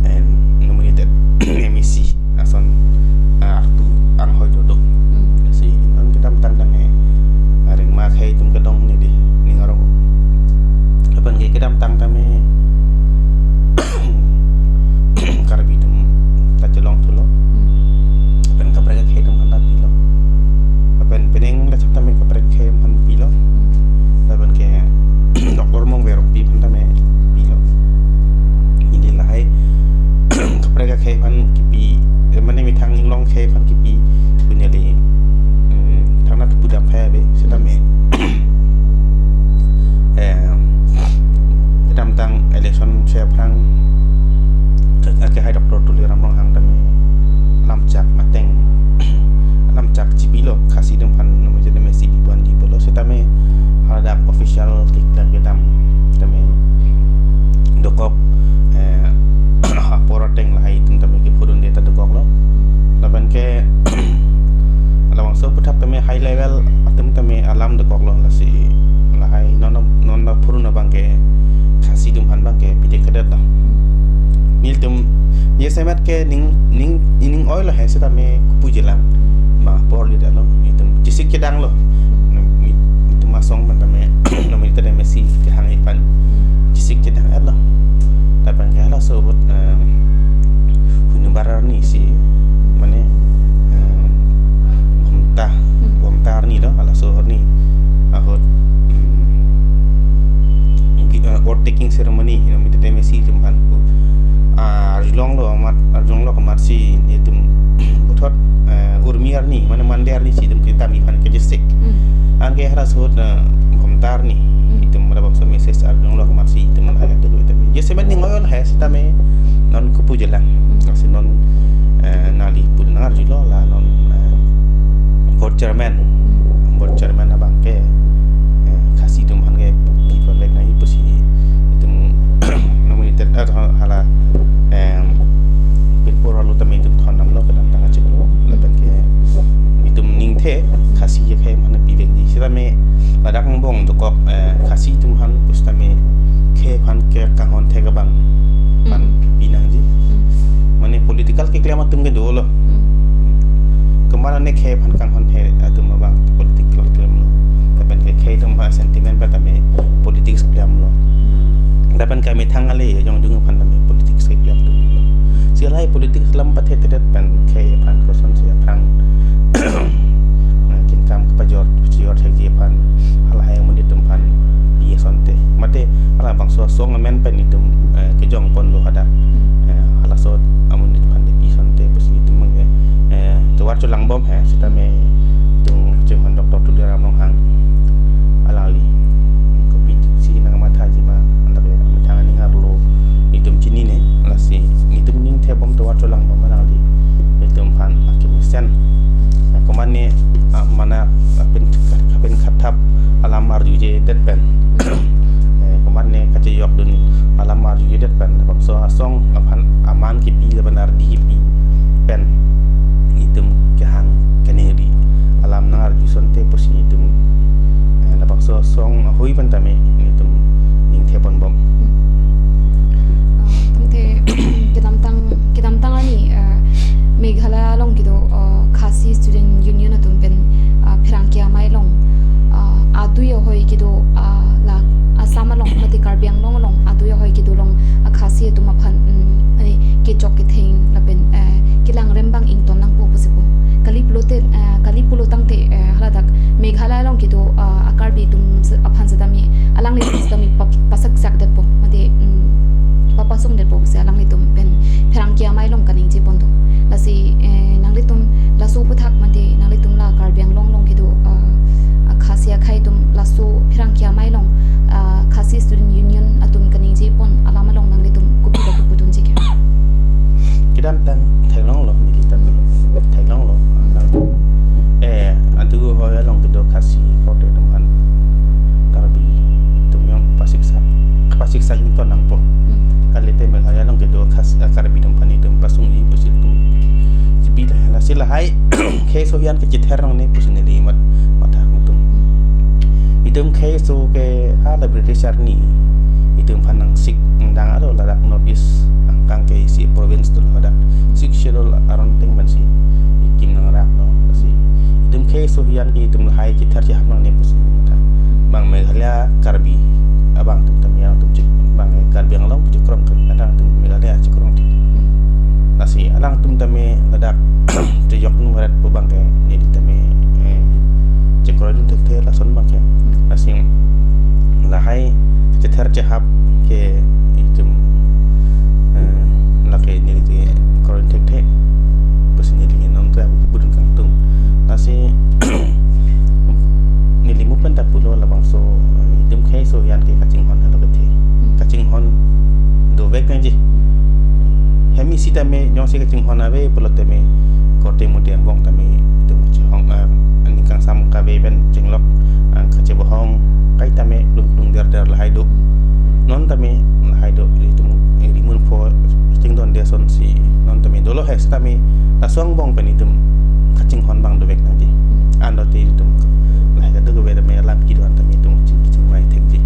eh, nominated MAC ason, ah, artu anghoi dodo. Hmm. Si non kedamtang tame areng ma akhei atum kedong ni di ning arong. Lapen ke kedamtang tame Karbi atum ta chelong thulo. Hmm. Lapen kaprek akhei atum aphan ta pilo. Lapen penang ta chak tame kaprek akhei aphan pilo. Hmm. Lapen ke Doctor Mongve Rongpi aphan tame pilo. Neli lahai kaprek akhei aphan kipi, eh, mane methang inglong akhei aphan kipi, pu neli, mm, thangnat pudam phai ave, setame, eh, kedamtang election si aphrang ke, ke hai Doctor Tuliram Ronghang tame lamchak ateng, lamchak chipilo, Khasi atum aphan nominated MAC pi pon di pulo, setame hadak official keklem kedam tame dokok, eh, apor ateng lahai atum tame kepudunde ta dokoklo. Lapen ke labangso aputhak tame high level atum tame alam dokoklo, lasi lahai non non apurun abang ke Khasi atum aphan abang ke pide kedetlo. Nelitum, jasemet ke ning, ning, ning oilo he sitame kopuji lang. Ma apor di dalo. Nelitum chesik chedanglo. Nelitum asong aphan tame, nominate M A C kehang aphan chesik chedang-etlo. Lapen ke halaso ahut, eh, hunibar arni si, mane, eh, Bhumta, Bhumta arni lo, halaso arni ahut, mm, eh, oath taking ceremony, nominate M A C atum aphan pu, ah, arjulonglo amat, arjulonglo amat si nelitum puthot, eh, Urmi arni, mane Monday arni si nelitum ketami aphan kechesik. Hmm. Anke halaso ahut, eh, Bhumta arni, hmm, nelitum labangso message arjulonglo amat si nelitum lahai atu do tame. Jasemet ning oilo he sitame non kopuji lang. Hmm. Lasi non, eh, nangli pu nang arjulo la non, eh, board chairman. Hmm. Board chairman abang ke, eh, Khasi atum aphan ke pi ponvek nangji pusi nelitum nominated, eh, hala, em, pinpur arlo tame nelitum thondamlo kedamtang achiklo. Lapen ke nelitum ningthe Khasi akhei aphan pivekji. Sitame ladak angbong dokok, eh, Khasi atum aphan pusitame khei aphan kekanghon thek abang aphan, hmm, pi nangji. Hmm. Mane political keklem atum ke dolo. Hmm. Komat ne khei aphan kanghon thek atum abang political klemlo. Lapen ke khei atum aphan sentiment pen tame politics klemlo. Lapen ke methang ale jongjung aphan tame politics keklem atumlo. Si lahai politics alam pathe tedet pen khei aphan kosonsi aphrang, eh, kengkam kepajor, pajor thekji aphan, halahai amonit atum aphan pi asonte. Mate halabangso asong amen pen nelitum, eh, kejong ponlo hadak. Eh, halaso amonit aphan pi asonte pusi nelitum abang ke, eh, tovar cholangbom he, sitame nelitum kachinghon Doctor Tuliram Ronghang alangli kopisi nangmathaji ma, anke methang aning arlo nelitum chinine, lasi nelitum ningthebom tovar cholangbom alangli nelitum aphan akemesen. Eh, komat ne, ah, mane, ah, pen, pen khathap alam arjujedet pen. Eh, komat ne kachejokdun alam arjujedet pen. Labangso asong aphan aman kipi lapen ardi kipi pen nelitum kehang keningri alam nang arju asonte pusi nelitum, eh, labangso asong ahui pen tame nelitum ningthe ponbom. Hmm. Ah, tangte, kedamtang, kedamtang arni, ah, Meghalaya along kedo, ah, Khasi Student Union atum pen, ah, pherangke amei along, ah, adui ahoi kedo, ah, la Assam along mate Karbi Anglong along adui ahoi kedo along, ah, Khasi atum aphan, mm, eh, kechok ketheng lapen, eh, kelangrem abang ington nangpo pusi pu. Kali pulote, eh, kali pulo tangte, eh, haladak Meghalaya along kedo, ah, a-Karbi atum se-, aphan setame, alanglitum setame pa-, pasaksakdetpo, mate, mm, papasongdetpo pusi alanglitum pen pherangke amei along kaningje pon do. Lasi, eh, nanglitum laso aphuthak mate nanglitum la Karbi Anglong along kedo, ah, ah, Khasi akhei atum laso pherangke amei along, ah, Khasi Student Union atum kaningje pon alam along nanglitum kopi lapu pudunji ke? Kedamtang theklonglo, neli tame theklonglo. Eh, adu ahoi along kedo Khasi korte atum aphan Karbi atum jong pasiksa, pasiksa ington nangpo. Hmm. Kalite Meghalaya along kedo Khas-, ah, Karbi atum aphan itum pasungji pusi itum chipi lahai, lasi lahai khei aso hiyan ke chether nangne pusi neli mat, matha atum. Hmm. Itum khei aso ke hala British arni itum aphan nangsik nangdang alo ladak North East angkang ke isi province dolo hadak. Sixth Schedule aron ateng pensi ikim nangraklo. Lasi itum khei aso hiyan ke itum lahai chether chehap nangne pusi matha. Bang Meghalaya Karbi abang atum tame alangtum chik, bang Karbi Anglong chekrong ke, alangtum Meghalaya chekrong thik. Lasi alangtum tame ladak chejok nung ret pu abang ke neli tame, eh, chekroidun thekthe lason abang ke. Lasi lahai chether chehap ke itum, eh, lake neli chekroidun thekthe pusi neli non ke pudun kangtung. Lasi neli mu pen ta pulo labangso, eh, itum khei aso hiyan ke kachinghon alo kethe. Hmm. Kachinghon dovek nangji. Hem isi tame jongsi kachinghon ave pulo tame korte mode angbong tame itum chehong, eh, aning kangsam kave pen chenglok, eh, kachebohong kaitame lungtung derder lahai do. Non tame lahai do, itum, eh, rimun pho chingdonde asonsi non tame dolo he sitame laso angbong pen itum kachinghon abang dovek nangji. Anlote itum lahai kadokave tame alam kedo-an tame itum ching, chingvai thekji.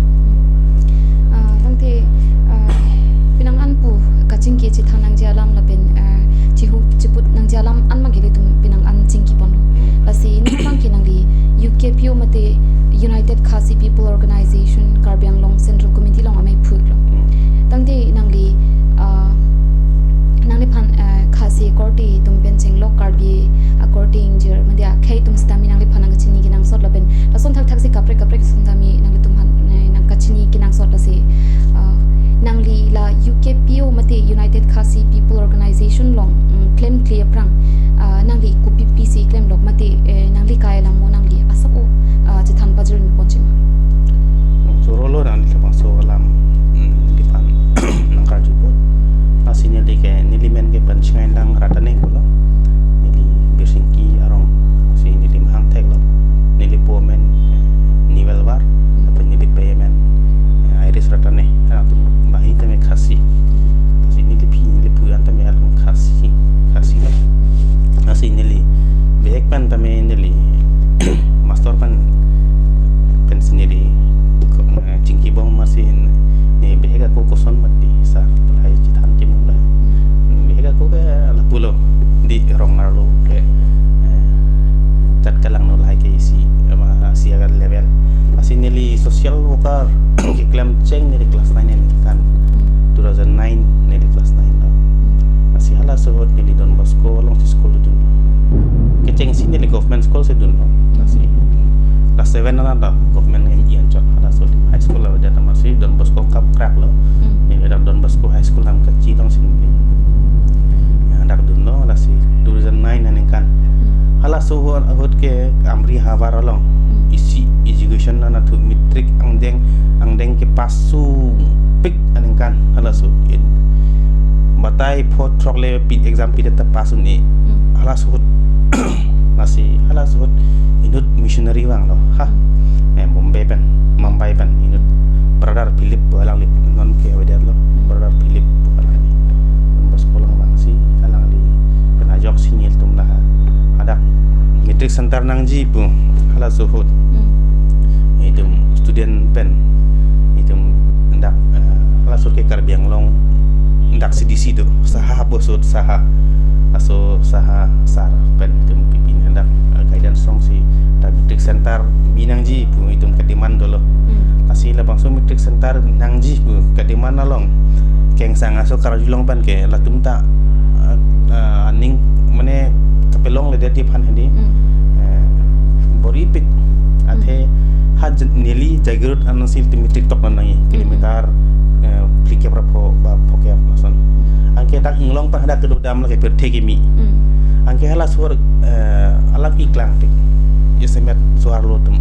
Ah, tangte, ah, penang an pu kachingki chethang K P O mate United Khasi People Organization Karbi Anglong Central Committee along amei phutlo. Hmm. Tangte nangli, ah, nangliphan, ah, Khasi akorte atum pen chenglok Karbi akorte ingjir mate akhei atum sitame nangliphan nangkachini kenangsot lapen lason thakthak si kaprek kaprek sitame nanglitum aphan, eh, nangkachini kenangsot lasi, ah, nangli la U K P O mate United Khasi People Organization along, mm, klemkle aphrang, ah, nangli kopi pisi klemlok mate, eh, nangli kai alam mo nangli asap o, ah, chethan pajirmi ponji ma? Chorolo nangli labangso alam, mm, neliphan nangkarju apot. Lasi neli ke, neli men ke Penchingailang Ratane pulo. Neli Birsingki arong si neli mahang theklo. Neli po amen, eh, Niwelwar, lapen neli pei amen, eh, Iris Ratane. Atum banghini tame Khasi. Lasi neli phi, neli phu an tame atum Khasi, Khasi lo. Lasi neli bihek pen tame neli master pen, pensi neli ko-, eh, chingkibom masi ne bihek ako koson mati sar lahai chethan chimung la. Bihek ako ke lapulo di rong arlo ke, eh, chat kalang no lahai ke isi, eh, ma, isi agar level. Lasi neli social worker keklem cheng neli class nine aningkan, two thousand nine neli class nine lo. Lasi halaso ahut neli Don Bosco alongsi school dun. Kechengsi neli government school si dunlo. Lasi class seven an ta government M E anchot halaso high school avedet amatsi Don Bosco kapkraklo. Hmm. Neli dak Don Bosco High School Namkachi alongsi neli, ya, dak dunlo, lasi two thousand nine aningkan. Hmm. Halaso ahut, ahut ke Amri havar along. Hmm. Isi education anatthu matric angdeng, angdeng ke pass sungpik aningkan halaso ahut. Batai pho throk le pi exam pidet ta pass un-e. Hmm. Halaso ahut. Lasi halaso ahut inut missionary vanglo. Ha. Hmm. Eh, Bombay pen, Mumbai pen inut Brother Philip pu alangli non ke avedetlo. Hmm. Brother Philip pu alangli. Don Bosco along vangsi alangli pen ajoksi nelitum laha. Hadak matric center nangji pu halaso ahut. Hmm. Itum student pen itum dak, eh, halaso ahut ke Karbi Anglong dak C D C do, saha bosot saha. Laso saha sar pen itum pipin dak, eh, guidance alongsi dak matric center bi nangji pu itum ke demand dolo. Hmm. Lasi labangso matric center nangji pu ke demand along kengsang aso karjulong pen ke latum ta, eh, eh, aning mane kapelongledet aphan hedi. Hmm. Eh, boripik. Hmm. Athe ha j-, neli Jagiroad ansi itum matric tok nangji. Hmm. Kilometer, eh, phlikep ra pho, ba phokep lason. Hmm. Anke dak inglong pen hadak kedodam lake pirthe kimi. Hmm. Anke halaso ahut, eh, alam keklang tik. Isemet so-arlo atum.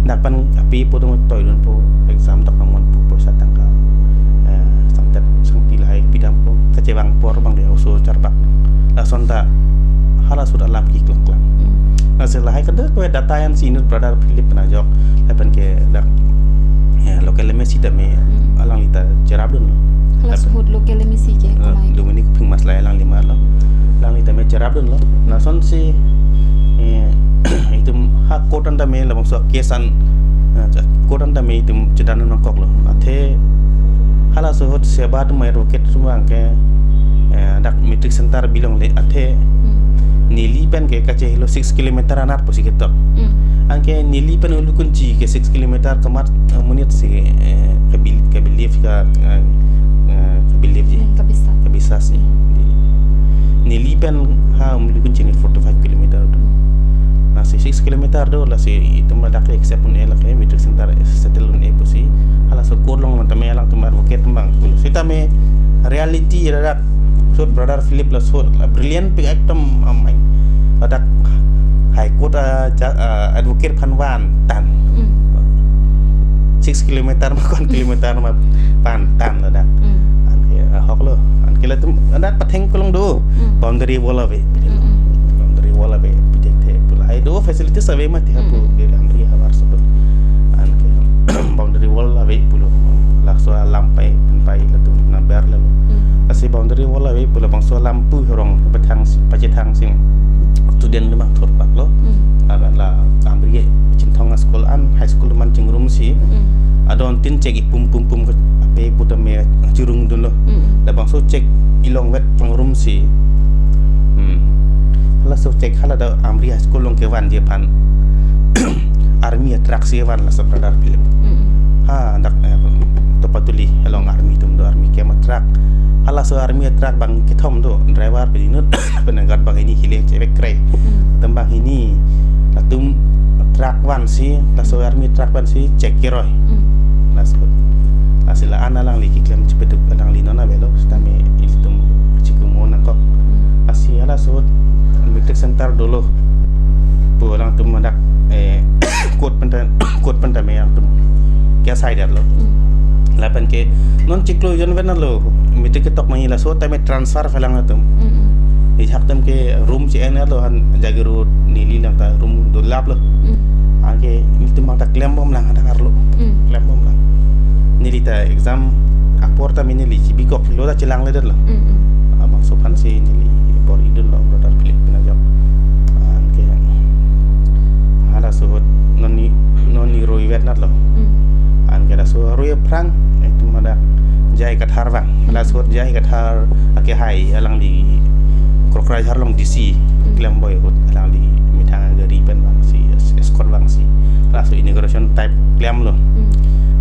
Dak pen api po atum toidunpo exam tok nangmonpo poisa tangka, eh, sangtet sangti lahai pidampo kachevang apor abang de oso charbak. Lason ta halaso ahut alam keklangklang. Hmm. Lasi lahai kada kue data ansi inut Brother Philip pen ajok lapen ke dak, ya, local M A C tame, hmm, alangli ta cherapdunlo. Halaso ahut local M A C ke, eh, kumai? Dominic Phingmasla alangli marlo. Alangli tame cherapdunlo. Lasonsi, eh, itum ha court an tame labangso case an, eh, court an tame itum chedan nangkoklo. Athe halaso ahut SEBA atum advocate atum abang ke, eh, dak matric center bilongle athe, hmm, neli pen ke kachehelo six kilometer anat pusi ketok. Hmm. Anke neli pen Ulukunchi ke six kilometer kamat, eh, monit si, eh, kabil-, kabilif ka, eh, eh, kabilif ji. Hmm, kabisas. Kabisas ji. Neli pen ha Ulukunchi ni forty-five kilometer do. Hmm. Lasi six kilometer do, lasi itum ladak accept un-e lake matric center settle un-e pusi. Halaso court along tame alangtum advocate abang. Sitame reality ladak ahut Brother Philip laso ahut la brilliant pik ekdom amai. Ladak High Court a, ja-, a, advocate aphan van tan. Mm. Six kilometer ma ko-an kilometer ma pan tan ladak. Mm. Anke, a, ahok lo. Anke latum ladak patheng kolong do. Mm. Boundary wall ave. Mm, mm. Boundary wall ave. Pithekthe pu lahai do facilities ave mati hapu. Mm, mm. Ke Amri havar sebut. Anke boundary wall ave pulo. Laso alam pai, pai latum naber lalo. Hmm. Lasi boundary wall ave pulo bangso alam pu horong pachethang si, pachethang si student atum thurpaklo. Hmm. Lapen la Amri Chinthong a school an high school atum chingrum si. Hmm. Adon tin chek ipum pum pum ke ape pu tame chirung dunlo. Hmm. Labangso chek ilongvet pangrum si. Hmm. Halaso chek hala dak Amri high school along kevanji aphan. army atruck si van laso brother Philip. Mm. Ha, dak, eh, Topatuli along army atum do, army camp atruck. Halaso army atruck bang kethom do, driver pen inut, pen guard bang hini, hile chevek kre. Mm. Atum bang hini, latum truck vansi, laso army truck vansi check keroi. Mm. Laso, lasi la-an alangli keklem chepeduk, alangli non avelo, sitame ilitum chikumo nangkok. Mm. Lasi halaso matric center dolo pu alangtum hadak, eh, court pen ta, court pen tame alangtum ke asai det lo. Mm. Lapen ke non chiklo jon ven lo, matric ketok nangji, laso tame transfer phelang atum. Mm, mm. Ijak atum ke room che-en lo, han Jagiroad neli lang ta room dolap lo. Mm. Anke nelitum bang ta klem bom lang hadak arlo. Mm. Klem bom lang. Neli ta exam apor tame neli chibikok lo ta chelang le det lo. Mm, mm. Labangso aphan si neli bor-i dun lo brother Philip pen ajok. Anke halaso ahut non ne, non ne roi vet nat lo. Mm. Anke laso aroi aphrang itum hadak J I Kathar vang. Mm. Laso ahut J I Kathar akehai alangli Kokrajhar along D C, mm, klem boi ahut alangli methang gari pen vangsi, es-, escort vangsi, laso inauguration type klem lo. Mm.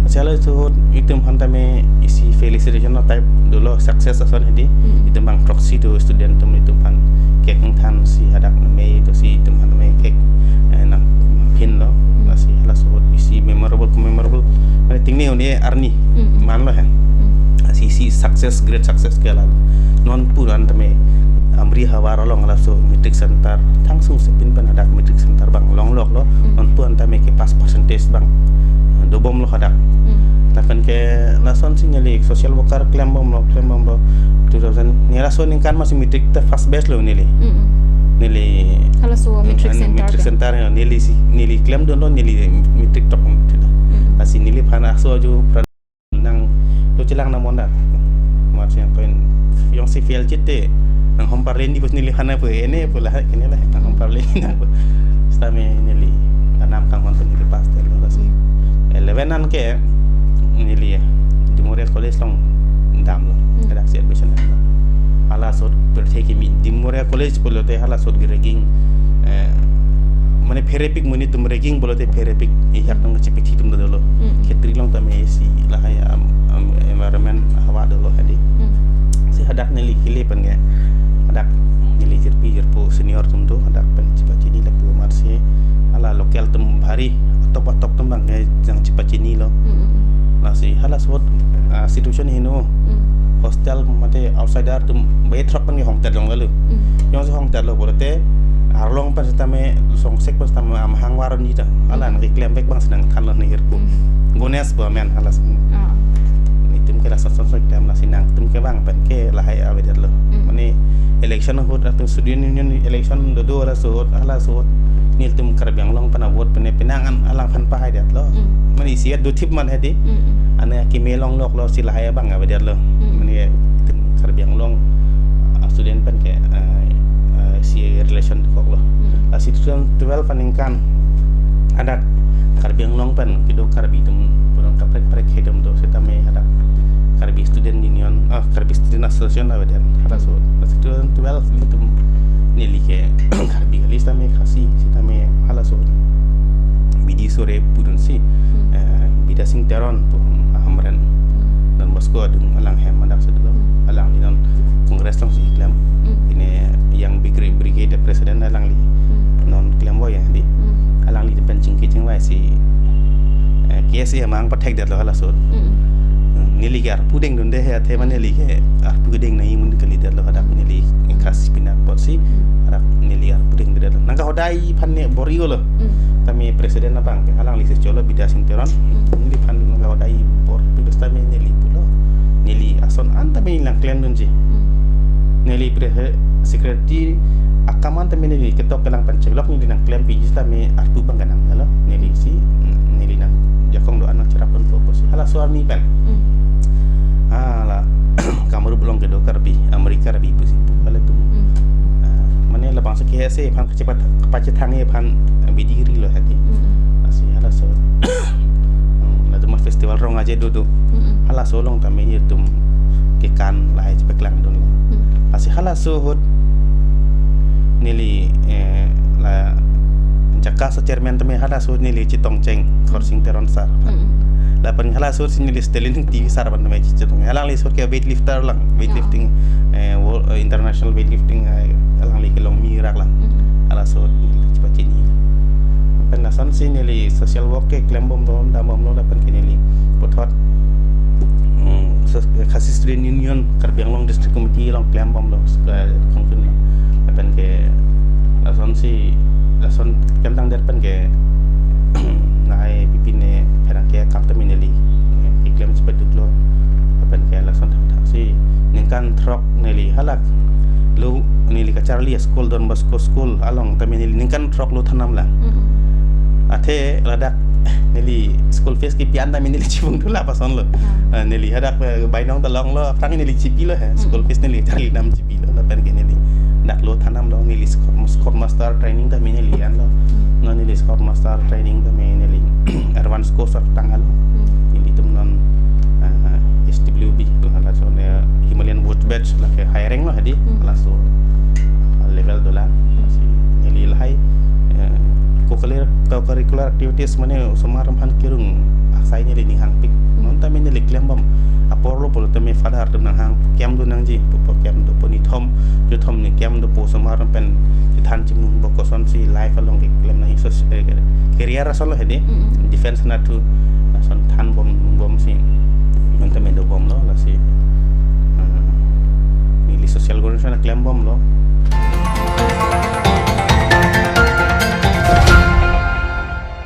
Lasi halaso ahut itum aphan tame isi felicitation lo type dolo, success ason hedi. Mm. Itum bang proxy do student atum, itum aphan cake ingthan si hadak mei do si itum aphan mei cake, eh, nangphin lo. Mm. Lasi halaso ahut isi memorable, memorable, mane tingne un-e arni, mm, mm, man lo he. Mm. Lasi isi success, great success ke la lo. Non pu an tame Amri havar along laso matric center, thangsung sepin pen hadak matric center bang longlok lo. Mm. Non pu an tame ke pass percentage bang, eh, dobom lo hadak. Mm. Lapen ke lason si neli social worker klem bom lo, klem bom lo. Two thousand, neli laso aningkan masi matric ta first batch lo neli. Mm, mm. Neli, halaso matric, mm, center matric ke, center ya, neli si, neli klem dun lo, neli matric tok dun lo. Mm. Lasi neliphan laso aju pran nang lo chelang na monda. Masi yang koin, jongsi fail chit te, nanghon parle nangji pusi neli hana pu, ene pu lahai kene lahai, nanghon parle nangji na pu. Sitame neli anam kanghon pen neli pass det lo, lasi. Mm. Eleven an ke neli Dimoria College along damlo. Mm. Hadak si admission damlo. Halaso ahut pirthe kimi, Dimoria College pulote halaso ahut ke ragging, eh, mane pherepik, monit atum ragging pulote pherepik, ijak nang kachepathi atum dolo. Mm. Khetri along tame isi lahai am, am, environment hawa dolo hedi. Mm. Si hadak neli kele pen ke, hadak neli jirpi jirpo senior atum do, hadak pen chepachini lapu amat si hala local atum bhari, atop atop atum bang ke jang chepachini lo. Mm, mm, mm. Lasi halaso ahut, ah, situation heno. Mm. Hostel mate outsider atum bai throk pen ke hongtet long lalu. Mm. Jongsi hongtet lo pulote arlong pen sitame, songsek pen sitame amahang varon ji ta. Hala, mm, nangkeklem vek bang si nangthan lo nihir pu. Mm. Gones pu amen hala si. Ah. Netum ke lason son so klem, lasi nangtum ke bang pen ke lahai avedet lo. Mm. Mane election ahut latum student union election dodo, halaso ahut, halaso ahut nelitum Karbi Anglong pen avote pen penang an alangphan pahai det lo. Mm. Mane isi aduthip man hedi. Mm, mm. Ane akeme longlok lo si lahai abang avedet lo. Mm. Mane itum Karbi Anglong, ah, student pen ke, ah, ah, si relation kok lo. Mm. Lasi two thousand twelve aningkan hadak Karbi Anglong pen kedo Karbi atum purang kaprek kaprek atum do, sitame hadak Karbi Student Union, ah, Karbi Student Association avedet halaso. Lasi two thousand twelve itum neli ke Karbi kali, sitame Khasi, sitame halaso Bidi Sore pudun si, hmm, eh, Bidya Sing Teron pu Hamren, hmm, Don Bosco adung alang hem hadak si dolo. Hmm. Alangli non Congress along si klem. Hmm. Pine yang Brigade, Brigade President alangli. Hmm. Non klem voi ya di. Hmm. Alangli pen chingki chingvai si, eh, K S A mang pathek det lo halaso. Hmm. Hmm, neli ke arpu deng dunde he, athe ma neli ke arpu kedeng nai mun kali det lo hadak, neli Khasi pinak apotsi, hmm, hadak neli arpu deng det lo. Nangkahodai aphan ne bor-i lo. Hmm. Tame president abang ke alangli si cholo Bidya Sing Teron. Hmm. Neliphan nangkahodai bor-i, terus tame neli pulo. Neli ason an tame nangklem dunji. Hmm. Neli pre-, secretary akam an tame neli ketok kelang pen cheklok, neli nangklempi ji tame arpu abang kanang lo. Neli si, neli nangjakong do-an nangcherap dunpo pusi halaso arni pen. Hmm. Ah, la Kamrup along kedo Karbi, Amri Karbi pusi pu hala atum. Hmm. Ah, mane labangso K S A aphan kachepat-, kapachethang aphan bidi ri lo hedi. Hmm. Lasi halaso. Hmm, latum festival Rong Aje dodo. Hmm. Halaso along tame nelitum kekan lahai chepaklang dunlo. Hmm. Lasi halaso ahut neli, eh, la Chakas achairman tame halaso neli chetongcheng, Khorsing Teron sir. Mm. Lapen halaso si neli Stalin T V sir aphan tame chetong. Alangli so ke weightlifter lang, weightlifting, eh, world, eh, international weightlifting, eh, alangli kelongmi rak lang. Mm. Halaso neli chepachini. Lapen lasonsi neli social work keklem bomlo, dam bomlo, lapen ke neli puthot, mm, sos-, Khasi Student Union, Karbi Anglong District Committee along klem bomlo, eh, kongsun lo. Lapen ke lasonsi, lason klem tangdet pen ke lahai pipine pherangke akam tame neli, eh, keklem chepaduklo. Lapen ke lason thakthaksi ningkan throk neli halak lo, neli kacharli school, Don Bosco School along tame neli ningkan throk lo thandam lang. Mm-mm. Athe ladak neli school fees kepi an tame neli chibung thu lapuson lo. Ah. Eh, neli hadak, eh, bainong ta longlo, aphrang neli chipilo he. School Mm. fees neli charli dam chipilo, lapen ke neli dak lo thandamlo, neli Scout, Scout Master training tame neli anlo. Mm. Non neli Scout Master training tame neli advance course tang alo. Mm. Nelitum non, eh, S W B, laso ne Himalayan Woods Badge, lake hiring lo hedi, Mm. laso, eh, level dolang. Mm. Si neli lahai, eh, co-curricular, co-curricular activities mane osomar atum aphan kerung asai neli ning hangpik. Mm. Non tame neli klem bom apor lo pulo tame father atum nanghang, pu kem do nangji, pu pu kem do, pu nithom, juthom ne kem do, pu osomar atum pen chethan chimung bom kosonsi life along keklem nangji, sos-, eh, career ason lo hedi. Mm-mm. Defense anatthu ason than bom bomsi non tame do bomlo, lasi, eh, neli social organization klem bomlo.